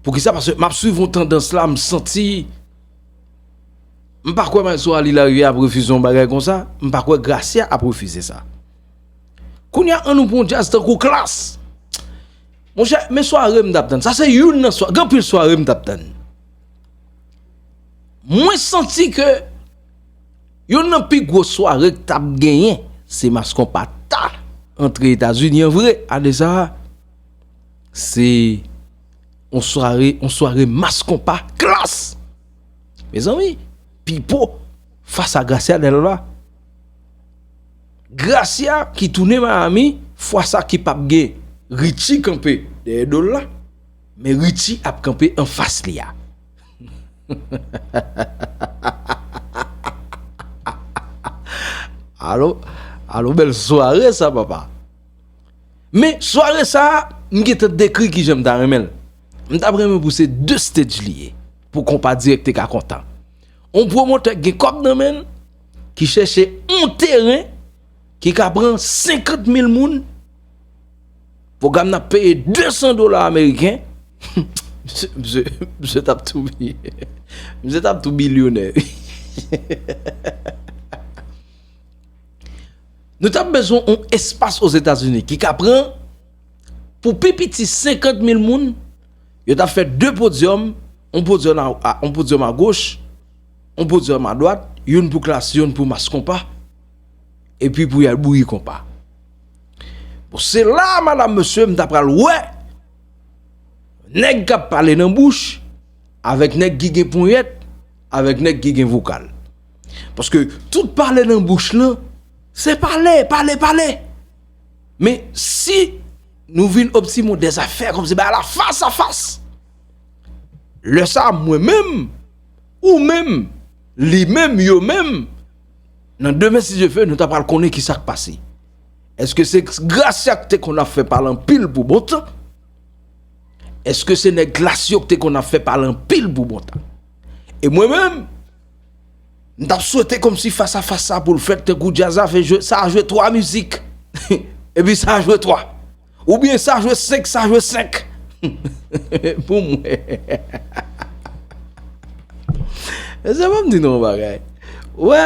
Poukisa? Paske m ap swiv yon tandans la, m santi, m pa kwè Maestro Ali Larivye ap refize yon bagay konsa, m pa kwè Gracia ap refize sa. Kounye a, ann nou pran yon djaz tankou Klass. Monchè, men sware m t ap tann. Sa se youn nan swa-, gen anpil sware m t ap tann. Mwen santi ke youn nan pi gwo sware k t ap genyen, se Mass Konpa ta antre Etazini an vre, ane sa a. Se yon sware, yon sware Mass Konpa Klass. Mezanmi, Pipo fas a Gracia Delva. Gracia ki tounen Miami, fwa sa ki p ap gen Richie kanpe dèyè do l la, men Richie ap kanpe anfas li a. Alo, alo, bèl sware sa, papa. Men, sware sa a, m gentan dekri kijan m ta renmen l. M t ap renmen pou se de stage li ye, pou konpa dirèk te ka kontan. On pwomotè k gen kòb nan men l, ki chèche on teren, ki ka pran senkant mil moun, pwogram nan ap peye de san dola ameriken, misye, misye, misye t ap tou bi-, misye t ap tou bilyonè, wi. Nou t ap bezwen yon espas Ozetazini ki ka pran pou pi piti senkant mil moun, yo t ap fè de podyòm, yon podyòm a, a, yon podyòm agoch, yon podyòm adwat, youn pou Klass, youn pou Mass Konpa, epi pou y al bouyi konpa. Bon, se la, madanm, mesye, m ta pral wè nèg k ap pale nan bouch, avèk nèg ki gen ponyèt, avèk nèg ki gen vokal. Paske tout pale nan bouch lan, se pale, pale, pale. Men si nou vin optimon dèzafè kòmsi bay la fas a fas, lè sa a, mwen menm, ou menm, li menm, yo menm, nan demen, si Dye vle, nou ta pral konnen ki sa k pase. Èske se Gracia k te konn ap fè pale anpil pou bon tan? Èske se nèg Klass yo k te konn ap fè pale anpil pou bon tan? E mwen menm, m t ap swete kòmsi fas a fas sa pou l fèt tankou djaz la fè jwe, sa a jwe twa mizik. Epi sa a jwe twa. Oubyen sa a jwe senk, sa a jwe senk. Pou mwen. Mesye, ban m di nou yon bagay. Wè,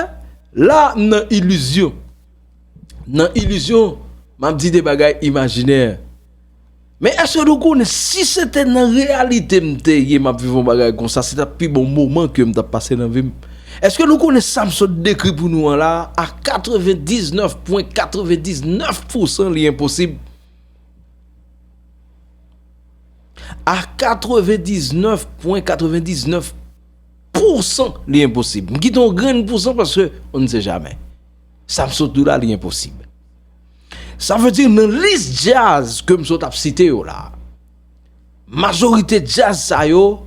la, m nan ilizyon. Nan ilizyon, m ap di de bagay imajinè. Men èske nou konnen si se te nan reyalite m te ye, m ap viv yon bagay konsa, se t ap pi bon moman ke m t ap pase nan vi m? Èske nou konnen sa m sot dekri pou nou an la, a katrevendiznèf pwen katrevendiznèf pousan li enposib? A katrevendiznèf pwen katrevendiznèf pousan li enposib. M kite yon grenn pousan paske on ne sait jamais. Sa m sot di w la, li enposib. Sa vle di nan lis djaz ke m sot ap site yo la, majorite djaz sa yo,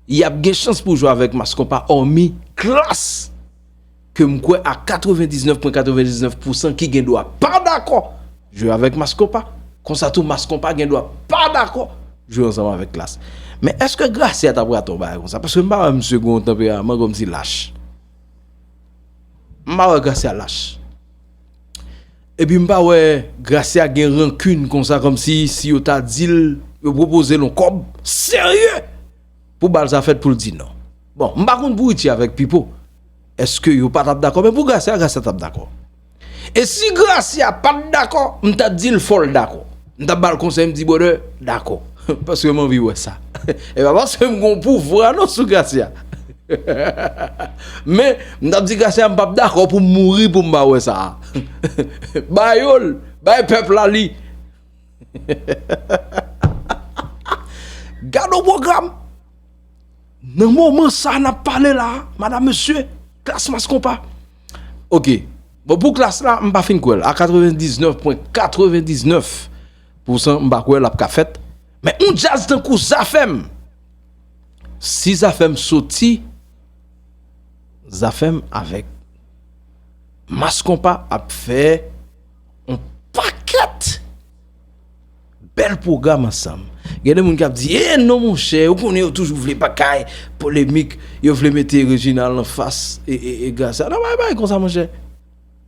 y ap gen chans pou jwe avèk Mass Konpa, òmi Klass, ke m kwè a katrevendiznèf pwen katrevendiznèf pousan ki gen dwa pa dakò jwe avèk Mass Konpa. Konsa tou, Mass Konpa gen dwa pa dakò jwe ansanm avèk Klass. Men èske Gracia ta pral fè yon bagay konsa? Paske m pa wè misye gen yon tanperaman kòmsi lach. M pa wè Gracia lach. Epi m pa wè Gracia gen rankin konsa, kòmsi si yo ta di l, yo pwopoze l yon kòb serye pou bal sa fèt, pou l di non. Bon, m pa konn pou Richie avèk Pipo, èske yo pa t ap dakò? Men pou Gracia, Gracia t ap dakò. E si Gracia pa t dakò, m t ap di l fò l dakò. M t ap ba l konsèy, m di, brother, dakò. Paske m anvi wè sa. E pa paske m gen yon pouvwa non sou Gracia. Men, m t ap di Gracia, m p ap dakò pou m mouri pou m pa wè sa. Ba yo l, bay pèp la li. Gade yon pwogram. Nan moman sa n ap pale la, madam, mesye, Klass, Mass Konpa. Ok. Bon, pou Klass la, m pa fin kwè l. A katrevendiznèf pwen katrevendiznèf pousan, m pa kwè l ap ka fèt. Men yon djaz tankou Zafèm, si Zafèm soti, Zafèm avèk Mass Konpa ap fè yon pakèt bèl pwogram ansanm. Gen de moun k ap di, "Eh non, monchè, ou konnen yo toujou vle bagay, polemik, yo vle mete Reginald anfas e, e, e Gracia." Non, pa, pa konsa, monchè.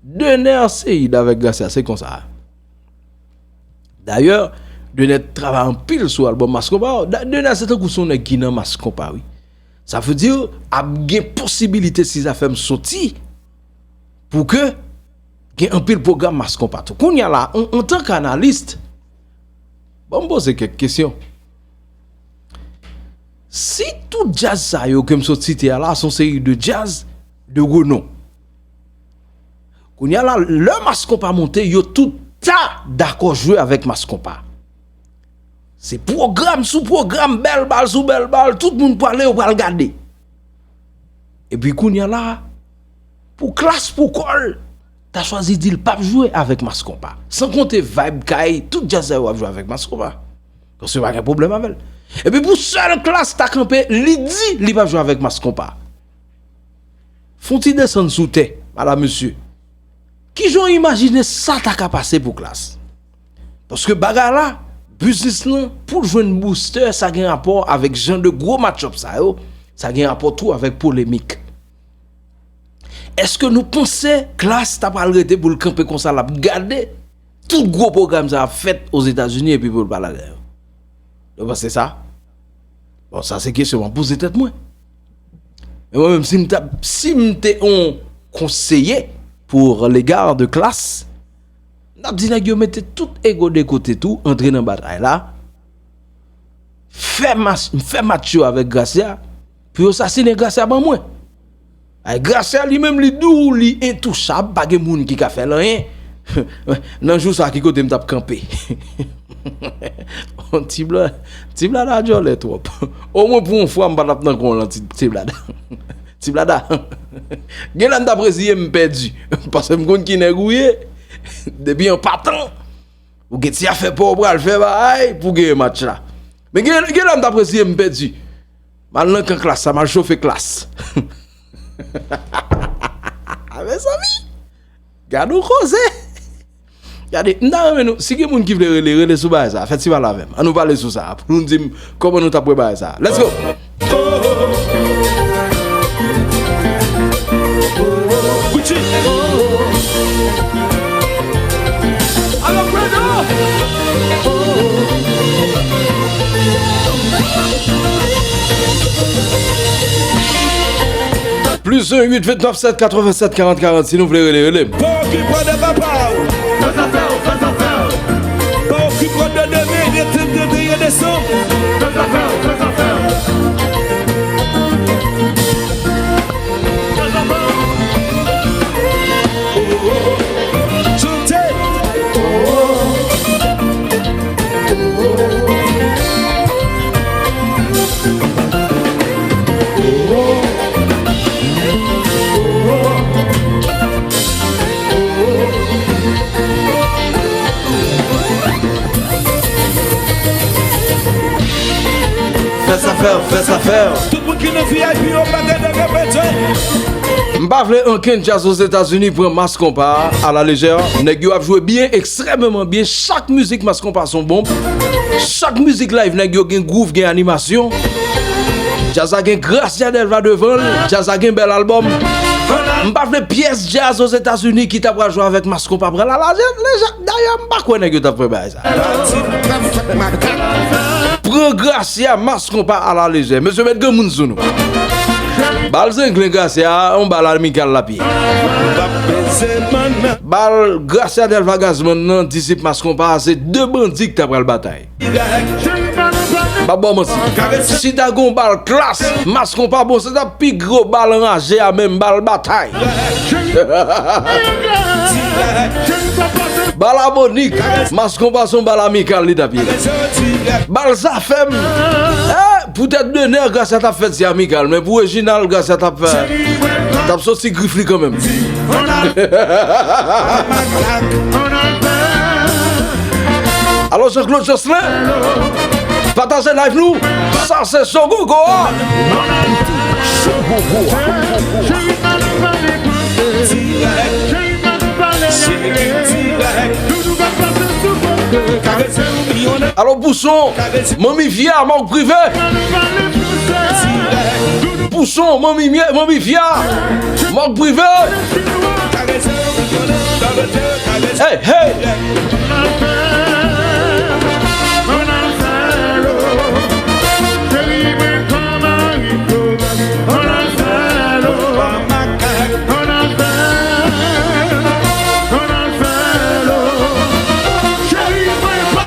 Dener Ceide avèk Gracia, se konsa. Dayè, Dener travay anpil sou albòm Mass Konpa. Da-, Dener se tankou se yon nèg ki nan Mass Konpa, wi. Sa vle di, ap gen posibilite si Zafèm soti pou ke gen anpil pwogram Mass Konpa tou. Kounye a la, an, antanke analis, ban m poze kèk kesyon. Si tout djaz sa yo ke m sot site a la, se yon seri de djaz de renon. Kounye a la, lè Mass Konpa monte, yo tout ta dakò jwe avèk Mass Konpa. Se pwogram sou pwogram, bèl bal sou bèl bal, tout moun pwale, yo pral gade. Epi kounye a la, pou Klass, pou kò l, ta chwazi di l p ap jwe avèk Mass Konpa. San konte vibe kay, tout djaz sa yo ap jwe avèk Mass Konpa. Paske pa gen pwoblèm avè l. Epi pou sèl Klass ta kanpe, li di li p ap jwe avèk Mass Konpa. Fè yon ti desann sou tè, madam, mesye. Kijan w imajine sa ta ka pase pou Klass? Paske bagay la, biznis lan, pou l jwenn booster, sa gen rapò avèk jan de gwo match-up sa yo, sa gen rapò tou avèk polemik. Èske nou panse Klass ta pral rete pou l kanpe konsa, l ap gade tout gwo pwogram sa ap fèt Ozetazini epi pou l pa ladan yo? Nou panse sa? Bon, sa se kesyon m ap poze tèt mwen. Men mwen menm, si m t ap, si m te yon konseye pour l'égard de Klass, m t ap di nèg yo mete tout ego de kote tou, antre nan batay la, fè mas-, fè match yo avèk Gracia, pou yo sasinen Gracia ban mwen. Ay, Gracia li menm li dou, li entouchab, pa gen moun ki ka fè l anyen. Nan jou sa, ki kote m t ap kanpe? Ti bla-, ti blada djòlè twòp. Omwen pou yon fwa, m pa t ap nan kon lan ti, ti blada. Ti blada. Gen lè m t ap reziye m pèdi. Paske m konn ki nèg ou ye. Depi an patan, ou gen ti afè pa w pral fè bay pou genyen match la. Men gen, gen lè m t ap reziye m pèdi. M al nan kan Klass la, m al chofe Klass. Mezanmi, gade yon koze. Gade, m ta renmen nou, si gen moun ki vle rele, rele sou bagay sa. Fè ti pale avè m. Ann nou pale sou sa. Pou nou di m kòman nou t ap wè bagay sa. Let's go! Gucci. Alfredo! Plis un huit vingt-neuf sept quatre-vingt-sept quarante quarante, si nou vle rele, rele m. Pa okipé de papa w. Fè zafè w, fè zafè w. Pa okipé de demen, rete de Fè zafè w, fè zafè w. Fè zafè w. Chante. Fè zafè w, fè zafè w. Tout moun ki nan V I P yo, pa gade repete. M pa vle ankenn djaz Ozetazini pran Mass Konpa a alalejè. Nèg yo ap jwe byen, ekstrèmeman byen. Chak mizik Mass Konpa se yon bonm. Chak mizik live, nèg yo gen gwouv, gen animasyon. Djaz la gen Gracia Delva devan l. Djaz la gen bèl albòm. M pa vle pyès djaz Ozetazini ki ta pral jwe avèk Mass Konpa pran l alalejè. Dayè, m pa kwè nèg yo t ap fè bagay sa. Pran Gracia, Mass Konpa alalejè. Mesye, met granmoun sou nou. Bal zenglen Gracia, yon bal amikal l ap ye. Bal Gracia Delva Gazman nan, disip Mass Konpa, se de bandi ki ta pral batay. M ap ba w manti. Si ta gon bal klas, Mass Konpa bon, se t ap pi gwo bal anraje a, menm bal batay. Bal amonik, Mass Konpa se yon bal amikal li t ap ye. Bal Zafèm, eh, poutèt de nè, Gracia t ap fèt se amikal, men pou Reginald, Gracia t ap fè, t ap soti grif li kanmenm. Alò, Jean-Claude Jocelyn, pataje live nou. Sa se Sogogo a. Sogogo a. Alò, Pouson, Manmi Via, Mòg Prive. Pouson, Manmi Mye-, Manmi Via, Mòg Prive. Hey, hey.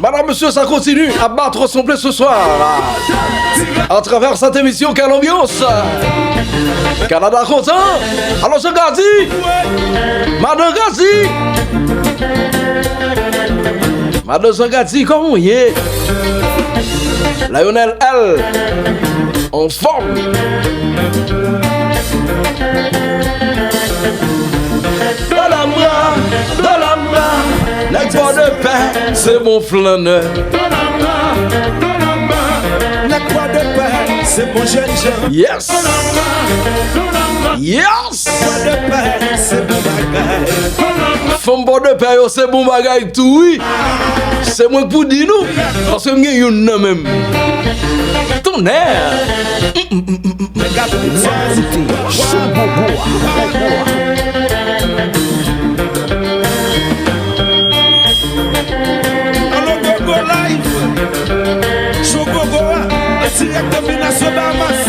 Madame, monsieur, ça continue à battre son plein ce soir. À travers cette émission, quelle ambiance! Canada kontan. Alò, Jean Gady. Madan Gady. Madan Jean Gady, kòman w ye? Lionel L. Anfòm. Dolamra, Dolamra, nèg Pòdepè, se bon flannè. Nèg Pòdepè, se bon jènjan. Yes. Yes. Pòdepè, se bon bagay. Fanm Pòdepè yo, se bon bagay tou, wi. Se mwen k pou di nou, paske m gen youn nan men m. Tonnè! Nèg ap koute Sogogo a. Allo Gogo Live. Sogogo a, an dirèk de Minas Bahamas.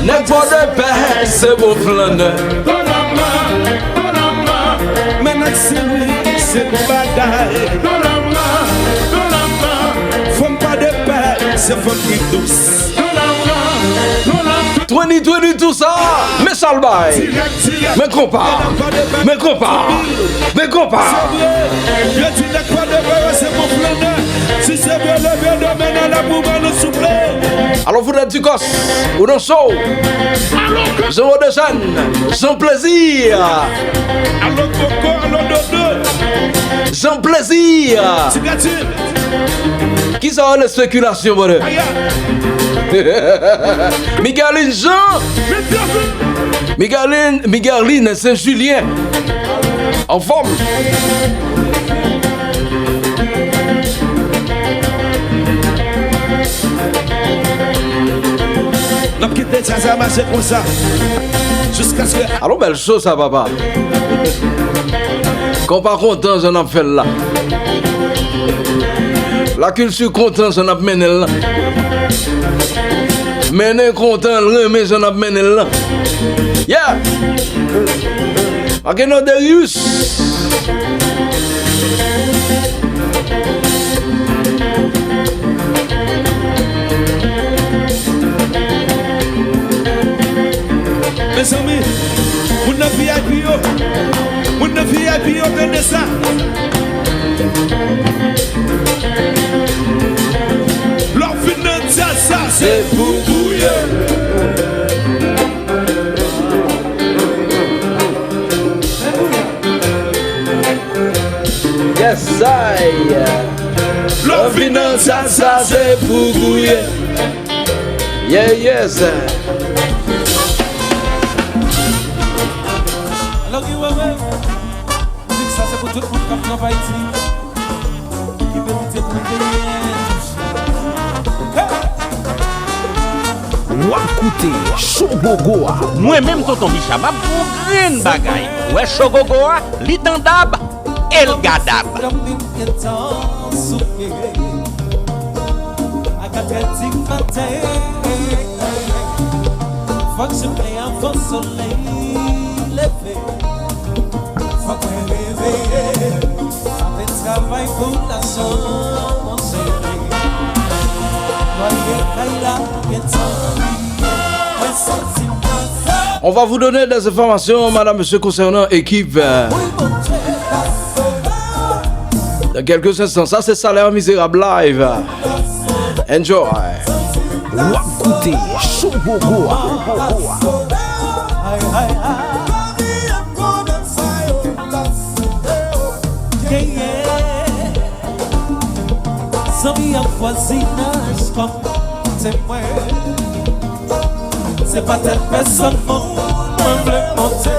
Nèg Pòdepè, se bon flannè. Men nèg Senlwi, se bon bagay. Fanm Pòdepè, se fanm ki dous. Twenty twenty-two sa, men sa l bay. Men konpa, men konpa, men konpa. Yo di nèg Pòdepè yo se bon flannè. Si se vre, leve de men nan lè pou ban nou soufle. Alò, Foudèt Dikòs, ou nan show. Jean Rodéjeune, Jean Plaisir. Allo Coco, allo Dodo. Jean Plaisir. Ti Gatil. Kisa w rele spekilasyon, brother? Aya. Migaline Jean. Migaline, Migaline Saint-Julien. Anfòm. N ap kite djaz la mache konsa. Jiskaske Alò, bèl show sa, papa. Konpa kontan jan n ap fè l la. Lakilti kontan jan n ap mennen l la. Mennen kontan l renmen jan n ap mennen l la. Yeah! Pa gen non, Derius. Mezanmi, moun nan V I P yo, moun nan V I P yo, tande sa. Lè w fin nan djaz sa, se pou gouye. Yes, I. Lè w fin nan djaz sa, se pou gouye. Yeah, yes. Alò, Guy Wewe, mizik sa se pou tout moun k ap travay di ki merite pou l genyen. Hey! W ap koute Show Gogo a. Mwen menm Tonton Bicha, m ap di w grenn bagay. Ou wè Show Gogo a, li tandab, e l gadab. Granmoun gentan soufle. A katrè di maten, fòk jounen avan solèy leve. Fòk mwen reveye, m ap travay pou lajan manje. Lwaye kay la gentan rive, mwen santi m pase. On va vous donner des informations, madame, monsieur, concernant équipe, euh, dans quelques instants. Ça, c'est Salaire Misérable Live. Enjoy. W ap koute Show Gogo a. Zanmi ak vwazinaj kòm temwen. Se pa tèt pèsòn mwen vle monte.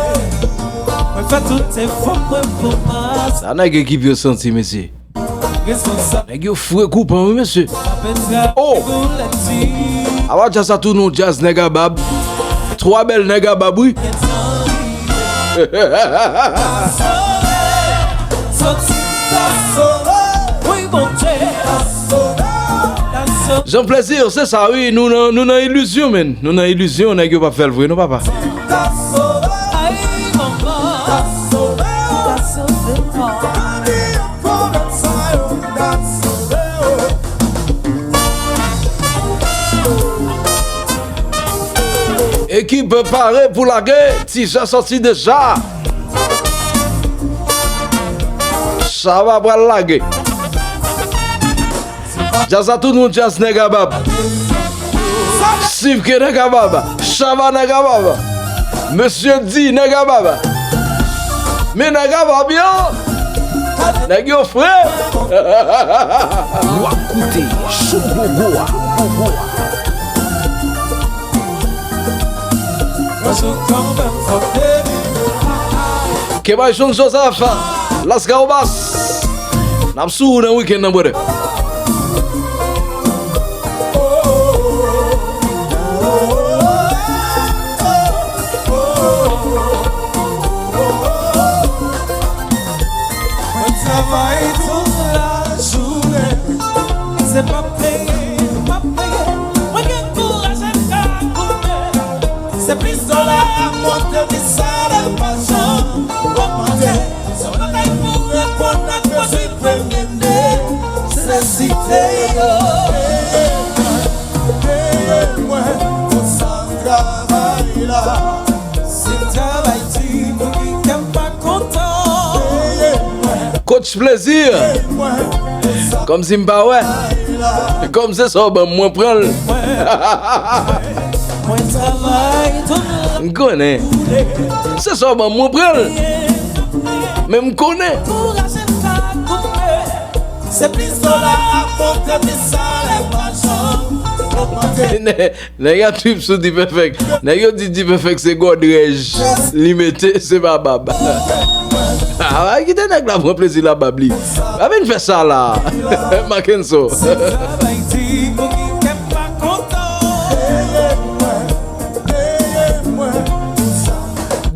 Mwen fè tout efò mwen pou m. Sa nèg ekip yo santi, mesye. Nèg yo fre koupan, wi, mesye. Oh! Apa djaz sa tounen yon djaz nèg a bab. Twa bèl nèg a bab, wi. Jan Plezi, se sa, wi. Nou nan, nou nan ilizyon, menn. Nou nan ilizyon, nèg yo p ap fè l vre, non, papa. Ekip pare pou lage, Ti Jan sòti deja. Chaba pral lage. Djaz a tout moun, djaz nèg a bab. Sivke nèg a bab. Chaba nèg a bab. Mesye Di nèg a bab. Men nèg a bab yo. Nèg yo fre. W ap koute Show Gogo a. Kebay John Joseph, Las Gaobas. N ap sou ou nan wikenn nan, brother. Mwen travay tout lajounen, se pa pleye, pa pleye. Mwen gen kouraj, m ka goumen. Se plis dola ap monte, plis salè pa janm ogmante. Se yon bagay pou reponn ak pwodui premye nesesite yo. Peye mwen, peye mwen pou sa m travay la. Si m travay di pou ki kè m pa kontan. Peye mwen. Coach Plaisir. Kòmsi m pa wè. Kòm se sa w ban m, mwen pran l. M konnen. Se sa w ban m, mwen pran l. Men m konnen. Se plis dola ap monte, plis salè pa janm ogmante. Nèg ap trip sou D-Perfect. Nèg yo di D-Perfect se gòdrèj li mete, se pa bab. A, kite nèg la pran plezi l ak bab li. Pa vin fè sa la. Mackenson.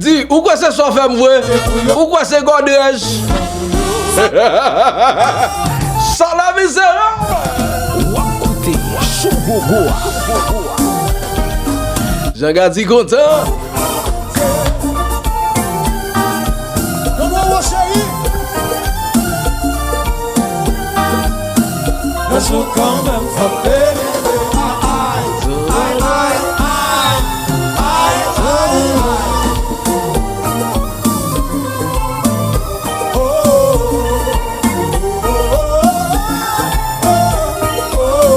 Di, ou kwè se sa w fè m vre? Ou kwè se gòdrèj? Sa la mizè! W ap koute Show Gogo a. Jan Gadi kontan. Dodo, mon chéri. Sou kanmenm, fò m delivre. Ay, ay, ay, ay, ay, ay, ay. Oh, oh, oh, oh, oh, oh.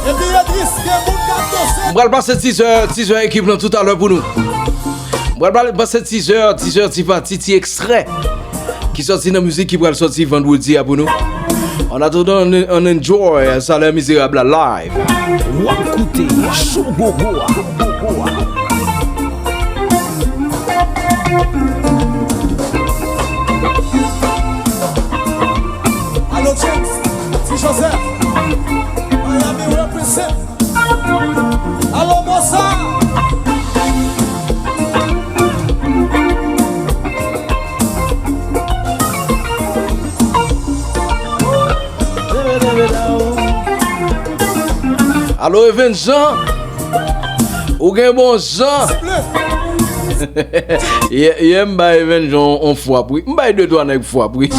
Epi yo di, gen moun k ap danse. M pral pase tizè, tizè ekip lan toutalè pou nou. M pral pase tizè, tizè ti pati, ti ekstrè ki sòti nan mizik ki pral sòti vandredi a pou nou. An atandan, ann, ann enjoy Salaire Mizérable la live. W ap koute Show Gogo a. Alo James, Ti Joseph, Miami represent. Alo Bossa. Alo Even Jean. Ou gen bon jan. Yè, yè m bay Even Jean on fwap wi. M bay de twa nèg fwap wi.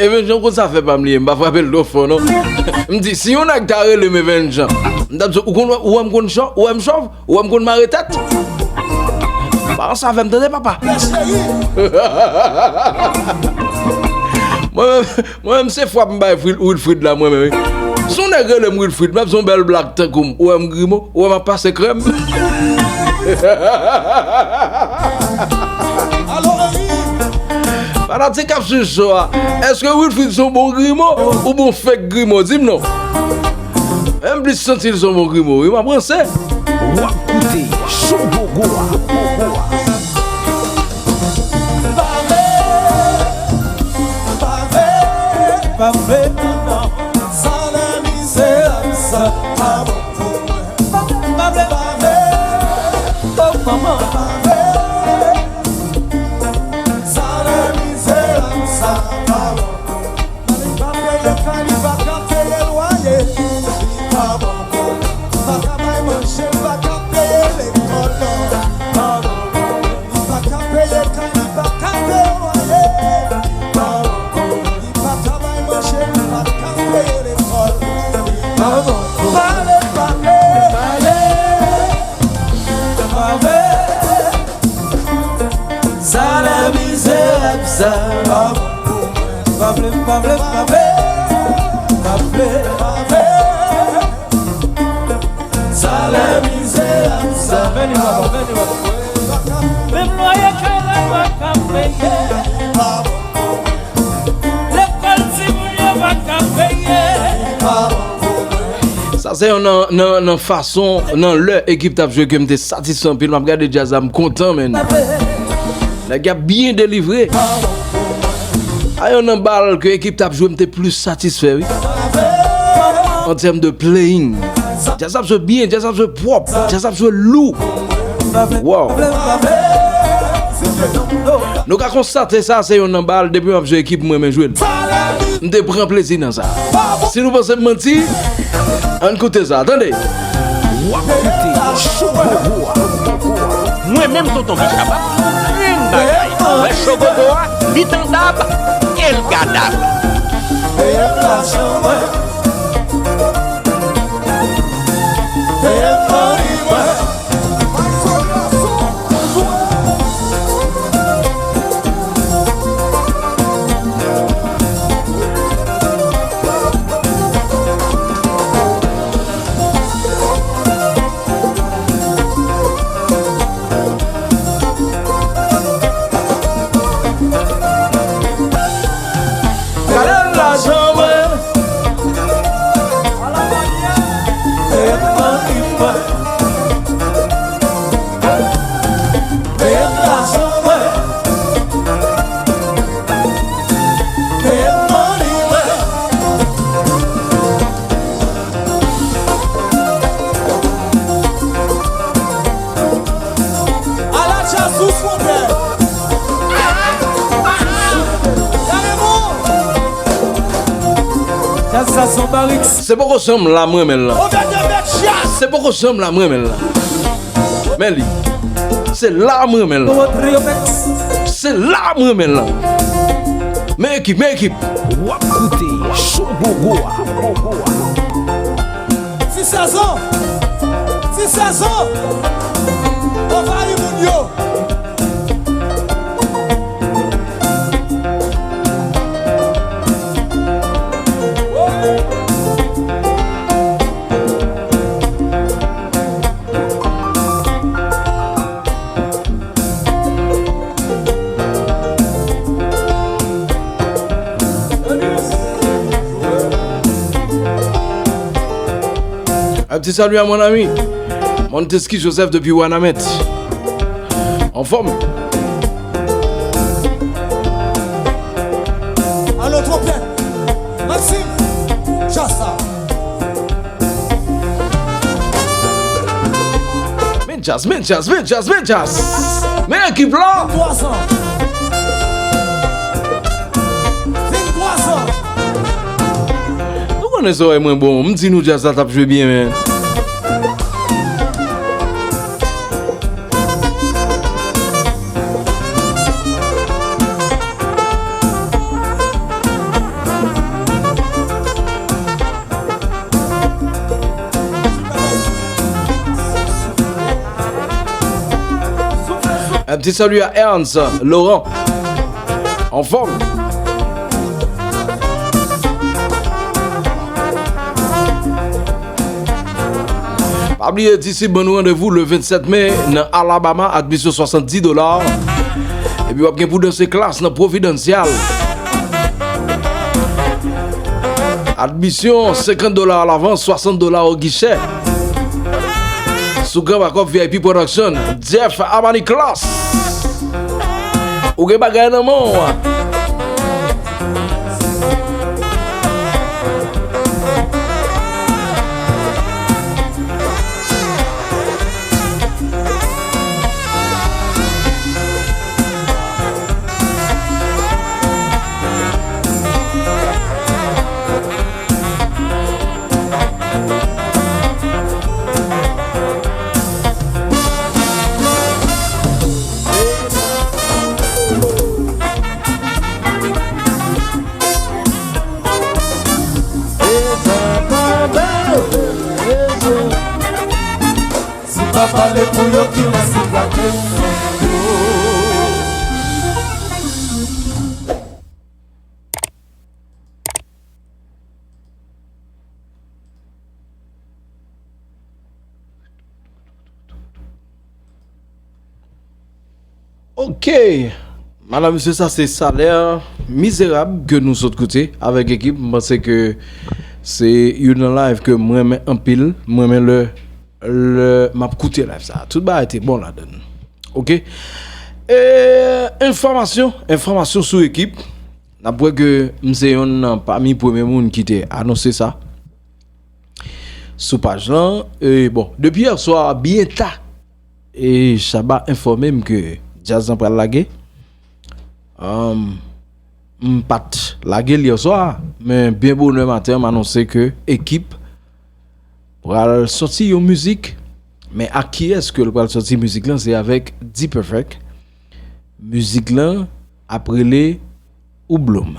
Even Jean konn sa fè pa m li ye, m pa frape l twò fò non. M di, si yon nèg ta rele m Even Jean, m t ap di, ou konn, ou wè m konn chòv, ou wè m chòv, ou wè m konn mare tèt. Balans avè m, tande papa. Mwen menm, Mwen menm se fwap m bay Fri-, Wilfrid la mwen menm wi. Si yon nèg rele m Wilfrid, m ap di yon bèl blag tankou m. Ou wè m grimo? Ou wè m ap pase krèm? Fanatik k ap swiv show a, èske Wilfrid se yon bon grimo oubyen yon fake grimo? Di m non. M plis santi l se yon bon grimo wi, m ap ranse. W ap koute Show Gogo a. Pa vle, pa vle, pa vle, non, non. Sa lè mizè, sa pa bon pou mwen. Pa vle, pa vle, oh manman. Pa vle, sa lè mizè, sa pa bon. Li pa peye kay, li pa ka peye lwaye. Li pa bon pou li pa ka bay manje, li pa ka peye lekòl non. Li pa ka peye kay, li pa ka peye lwaye. Li pa ka bay manje, li pa ka peye lekòl. Pale, pale, pale, pale. Sa lè mizè sa. Pa vle, pa vle, pa vle, pa vle, pa vle. Sa lè mizè sa. Veni, papa, veni, papa. Menm lwaye kay la pa ka peye. Lekòl timoun yo pa ka peye. Sa se yon nan, nan, nan fason, nan lè ekip t ap jwe ke m te satisfè anpil. M ap gade djaz la, m kontan, men. Nèg y ap byen delivre. A yon nan bal ke ekip t ap jwe, m te plis satisfè, wi. An tèm de playing. Djaz ap jwe byen, djaz ap jwe pwòp, djaz ap jwe lou. Wow. Nou ka konstate sa, se yon nan bal depi m ap jwe ekip mwen, men jwe l. M te pran plezi nan sa. Si nou panse m manti, ann koute sa, tande. W ap koute Show Gogo a. Mwen menm Tonton Bichaba, menm bagay. Wè Show Gogo a, li tandab e l gadab. Gade lajan mwen. Peye m mwen. Peye m lajan mwen. Peye m mwen. Ala djaz dous, monchè. Gade bon. Djaz sa se yon barik. Se poko janm la m renmen l lan. Ouvè de bèk djaz. Se poko janm la m renmen l lan. Men li. Se la m renmen l lan. Se la m renmen l lan. Men ekip, men ekip. W ap koute Show Gogo a. Ti sezon, ti sezon, anvayi moun yo. Un petit salut à mon ami Montesquieu Joseph depuis Wanament. En forme. Allo, twonpèt, Maxime, Jassa. Men djaz, men djaz, men djaz, men djaz. Men ekip la. Venntrwa zan. Venntrwa zan. Nou konnen zòrèy mwen bon. M di nou djaz la t ap jwe byen, men. Un petit salut à Ernst Laurent. En forme. Pa bliye, D C ban nou randevou le vennsèt me nan Alabama, admisyon swasanndis dola. Epi w ap gen pou danse klas nan Providencial. Admisyon senkant dola alavans, swasant dola o gichè. Sou Grand Backup V I P Production, Jeff Amani Class. Ou gen bagay nan men w. Si pa pale pou yo, kilès ki pral tande yo? Ok. Madanm, mesye, sa se salè mizerab ke nou sot koute avèk ekip. M panse ke se youn nan live ke m renmen anpil. M renmen lè, lè m ap koute live sa. Tout bagay te bon ladann. Ok. E, enfòmasyon, enfòmasyon sou ekip. N ap wè ke m se yonn nan pami premye moun ki te anonse sa sou paj lan. E, bon, depi yè swa, byen ta, e Shabba enfòme m ke djaz lan pral lage. Anm, m pa t lage l yè swa, men byen bonè maten, m anonse ke ekip pral sòti yon mizik. Men ak kiyès ke l pral sòti mizik lan? Se avèk D-Perfect. Mizik lan ap rele Ou Bloom.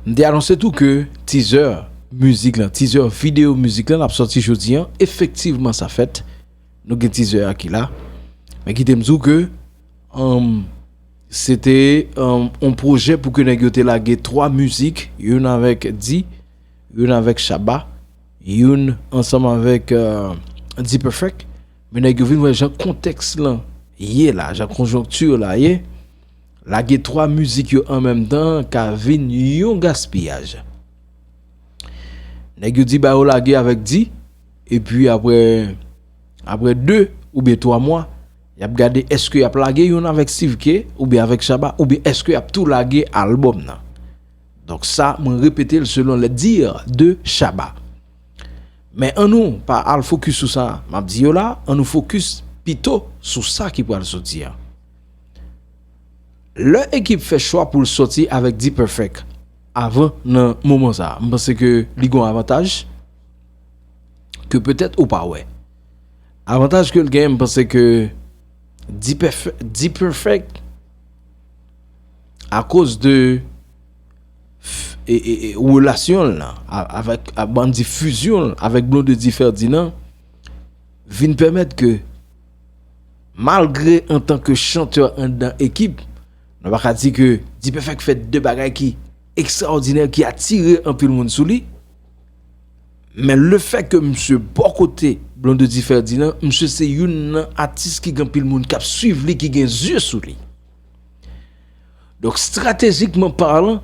M te anonse tou ke teaser mizik lan, teaser videyo mizik lan ap sòti jodi an. Efektivman, sa fèt. Nou gen teaser a ki la. Men kite m di w ke, anm, se te, anm, yon pwojè pou ke nèg yo te lage twa mizik, youn avèk D, youn avèk Shabba, youn ansanm avèk, euh, D-Perfect. Men nèg yo vin wè jan kontèks lan ye la, jan konjonkti la ye. Lage twa mizik yo an menm tan ka vin yon gaspiyaj. Nèg yo di ba yo lage avèk D, epi apre, apre de oubyen twa mwa, y ap gade èske y ap lage youn avèk Steve K oubyen avèk Shabba, oubyen èske y ap tou lage albòm nan. Donk sa, mwen repete l selon les dires de Shabba. Men annou pa al fokis sou sa m ap di yo la, annou fokis pito sou sa ki pral soti a. Lè ekip fè chwa pou l sòti avèk D-Perfect avan nan moman sa a, m panse ke li gen yon avantaj ke petèt ou pa wè. Avantaj ke l genyen, m panse ke D-Perf-, D-Perfect akoz de f- e, e, e, relasyon l nan a- avèk, a, ban di fizyon l avèk Blondedy Ferdinand, vin pèmèt ke, malgre antanke chantè anndan ekip, nou pa ka di ke D-Perfect fè de bagay ki ekstraòdinè, ki atire anpil moun sou li. Men lefètke misye bò kote Blondedy Ferdinand, misye se youn nan atis ki gen anpil moun k ap swiv li, ki gen zye sou li. Donk, estratejikman palan,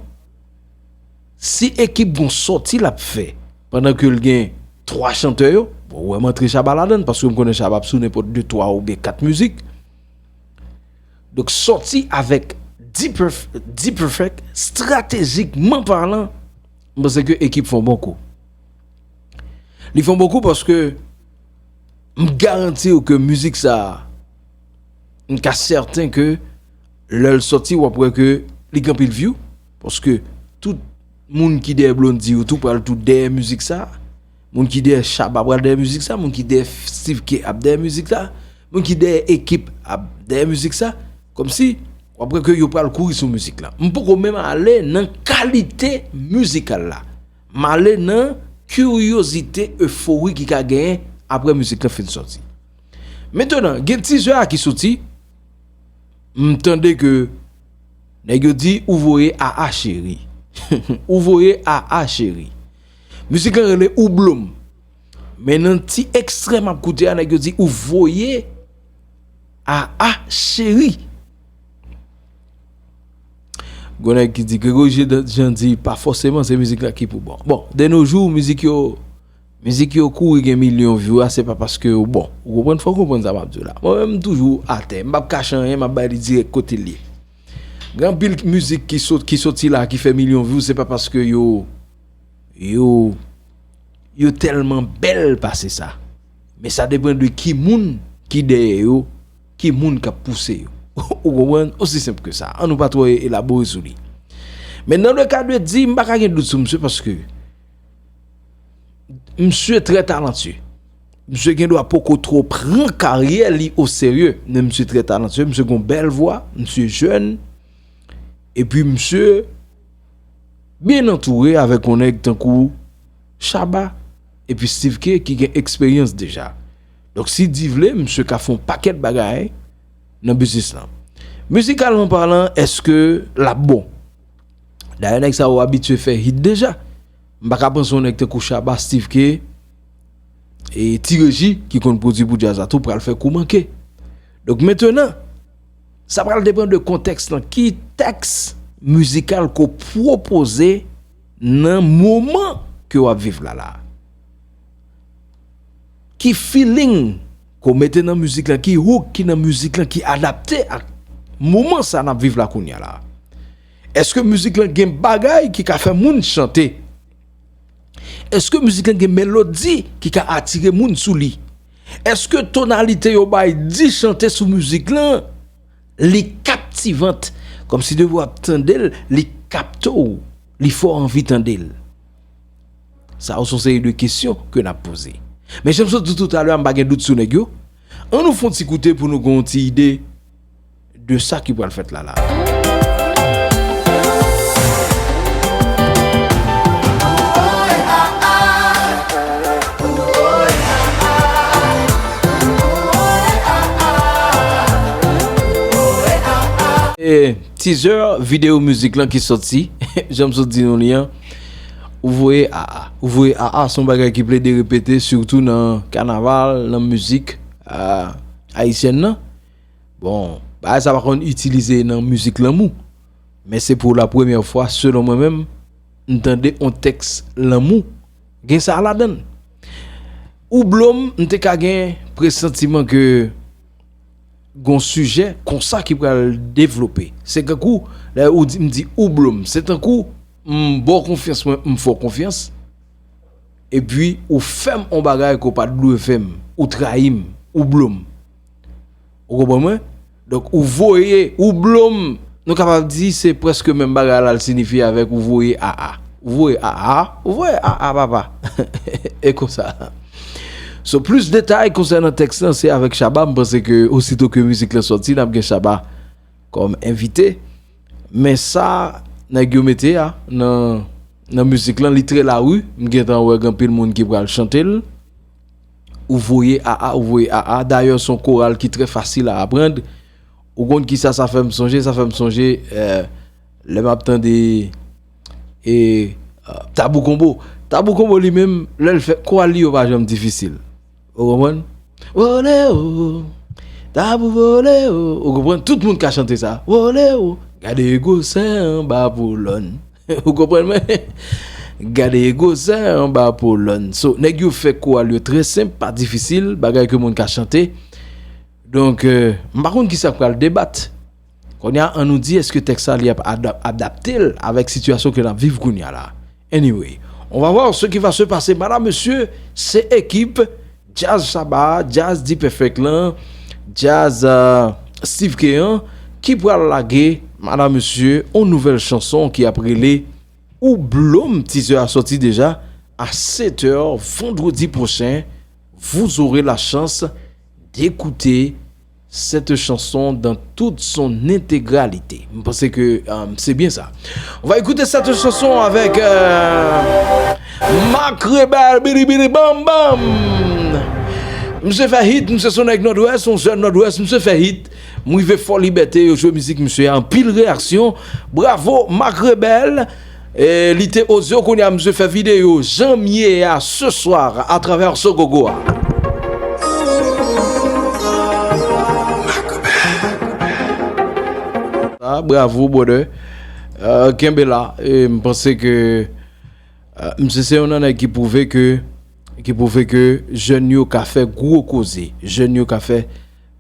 si ekip gon sòti l ap fè pandan ke l gen twa chantè yo, bon, ou wè m antre Shabba ladan l, paske m konnen Shabba ap sou nenpòt de, twa oubyen kat mizik. Donk, sòti avèk D-Perf- D-Perfect, estratejikman palan, m panse ke ekip fè yon bon kou. Li fè yon bon kou paske m garanti w ke mizik sa a, m ka sèten ke lè l sòti, w ap wè ke li gen anpil view. Paske tout moun ki dèyè Blondedy yo tou pral tou dèyè mizik sa. Moun ki dèyè Shabba pral dèyè mizik sa. Moun ki dèyè Steve K ap dèyè mizik sa. Moun ki dèyè ekip ap dèyè mizik sa. Kòmsi, w ap wè ke yo pral kouri sou mizik la. M poko menm ale nan kalite mizikal la. M ale nan kiryozite, efori ki ka genyen apre mizik la fin sòti. Mentenan, gen tizè a ki soti. M tande ke nèg yo di ou voye A A cheri. Ou voye A A cheri. Mizik la rele Ou Blom. Men nan ti ekstrè m ap koute a, nèg yo di ou voye A A cheri. Gon nèg ki di Gregory Jean di pa fòseman se mizik la ki pou bon. Bon, de nos jours, mizik yo mizik yo kouri gen milyon view a, se pa paske yo bon. Ou konprann? Fò w konprann sa m ap di w la. Mwen menm, m toujou atè. M p ap kache anyen, m ap bay li dirèk kote l ye. Gen anpil mizik ki sot, ki soti la, ki fè milyon view, se pa paske yo, yo, yo tèlman bèl pase sa. Men sa depann de ki moun ki dèyè yo, ki moun k ap pouse yo. Ou konprann? Osi senp ke sa. An nou pa twò elabore sou li. Men nan le ka de Di, m pa ka gen dout sou misye paske misye trè talantye. Misye gen dwa poko twò pran karyè li o serye, men misye trè talantye, misye gen yon bèl vwa, misye jèn, epi misye byen antoure avèk yon nèg tankou Shabba epi Steve K ki gen eksperyans deja. Donk, si Di vle, misye ka fè yon pakèt bagay nan biznis lan. Mizikalman palan, èske l ap bon? Dayè, nèg sa yo abitye fè hit deja. M pa ka panse yon nèg tankou Shabba, Steve K, e Ti Reji ki konn pwodui pou djaz la tou pral fè kou manke. Donk, mentenan, sa pral depann de kontèks lan. Ki tèks mizikal ke w pwopoze nan moman ke w ap viv la la? Ki feeling ke w mete nan mizik lan? Ki hook ki nan mizik lan ki adapte ak moman sa n ap viv la kounye a la? Èske mizik lan gen bagay ki ka fè moun chante? Èske mizik lan gen melodi ki ka atire moun sou li? Èske tonalite yo bay Di chante sou mizik lan, li kaptivan, kòmsi depi w ap tande l, li kapte w, li fè w anvi tande l? Sa yo se yon seri de kesyon ke n ap poze. Men jan m sot di w toutalè a, m pa gen dout sou nèg yo. Ann nou fè yon ti koute pou nou gen yon ti ide de sa ki pral fèt la la. E, teaser videyo mizik lan ki sòti, jan m sot di nou li an, ou voye A A. Ou voye A A, se yon bagay ki plede repete, sitou nan kanaval, nan mizik, a, ayisyèn nan. Bon, bagay sa pa konn itilize nan mizik lanmou. Men se pou la premyè fwa, selon mwen menm, m tande yon tèks lanmou gen sa ladan l. Ou blo m, m te ka gen presantiman ke gon sijè konsa ki pral devlope. Se kankou, lè ou di, m di ou blo m, se tankou m ba w konfyans mwen, m fè w konfyans, epi ou fè m yon bagay ke w pa t dwe fè m, ou trayi m, ou blo m. Ou konprann mwen? Donk, ou voye, ou blo m. Nou kapab di se prèske menm bagay la l sinifye avèk ou voye A A. Ou voye A A, ou voye A A, papa. E konsa. So, plis detay konsènan tèks lan, se avèk Shabba. M panse ke osito ke mizik lan sòti, n ap gen Shabba kòm envite. Men sa nèg yo mete a nan, nan mizik lan, li trè lari. M gentan wè gen anpil moun ki pral chante l. Ou voye aa, ou voye aa. Dayè, se yon koral ki trè fasil a aprann. Ou konn kisa sa fè m sonje? Sa fè m sonje, eh, lè m ap tande, eh, Tabou Konbo. Tabou Konbo li menm, lè l fè koral li yo pa janm difisil. Ou konprann? Vole o, Tabou vole o. Ou konprann? Tout moun ka chante sa. Vole o, gade gwosè anba polòn. Ou konprann mwen? Gade gwosè anba polòn. So, nèg yo fè koral yo trè senp, pa difisil, bagay ke moun ka chante. Donk, euh, m pa konn kisa k pral debat. Kounye a, ann nou di, èske tèks sa li ap adap-, adapte l avèk sitiyasyon ke n ap viv kounye a la? Anyway, on va voir ce qui va se passer. Madam, mesye, se ekip Djaz Shabba, djaz D-Perfect lan, djaz, euh, Steve K an, ki pral lage, madam, mesye, yon nouvèl chanson ki ap rele Ou Blow M. Teaser a sòti deja. À sept heures vendredi prochain, vous aurez la chance d'écouter cette chanson dans toute son intégralité. M panse ke, euh, se byen sa. On va écouter cette chanson avec, euh, Marc Rebel, Bidi Bidi Bam Bam. Misye fè hit, misye se yon nèg Nòdwès, yon jèn Nòdwès, misye fè hit. M rive Fò Libète, yo jwe mizik misye a, anpil reyaksyon. Bravo, Marc Rebel. E li te oze, kounye a misye fè videyo Jan m ye a ce soir à travers Sogogo a. Ah, bravo, brother. Euh, kenbe la. E m panse ke, euh, misye se yon nan nèg ki pwouve ke, ki pwouve ke jèn yo ka fè gwo koze. Jèn yo ka fè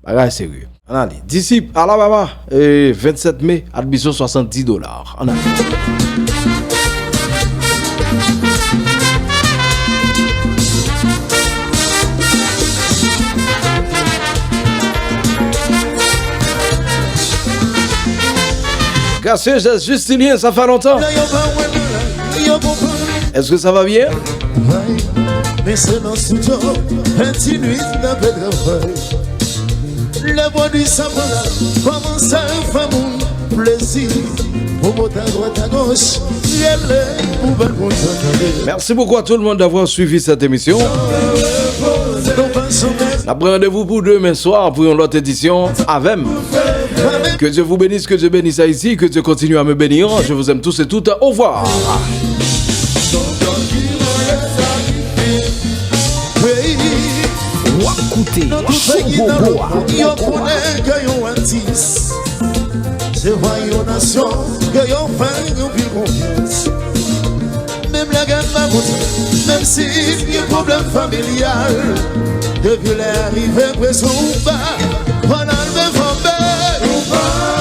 bagay serye. Ann ale. Disip, Alabama, e, vennsèt me, admisyon swasanndis dola. Ann ale. Gracias, Justilien, ça fait longtemps. Est-ce que ça va bien? Men se nan estidyo, penti nwit n ap travay. Lè pwodui sa pran la, kòmanse fè moun plezi. Pwomotè adwat agoch, rele pou fè kontan tande. Merci beaucoup à tout le monde d'avoir suivi cette émission. Nou pa sou mèt. N ap pran randevou pou demen swa pou yon lòt edisyon avè m. Que Dieu vous bénisse, que Dieu bénisse Haïti, que Dieu continue à me bénir. Je vous aime tous et toutes. Au revoir. W ap koute Sogogo a. Yo konnen ke yon atis se vwa yon nasyon, ke yo fè yon pil konfyans. Menm lè gen magout, menm si gen pwoblèm familyal, depi lè a rive prezan ou pa, pa nan leve fanbe.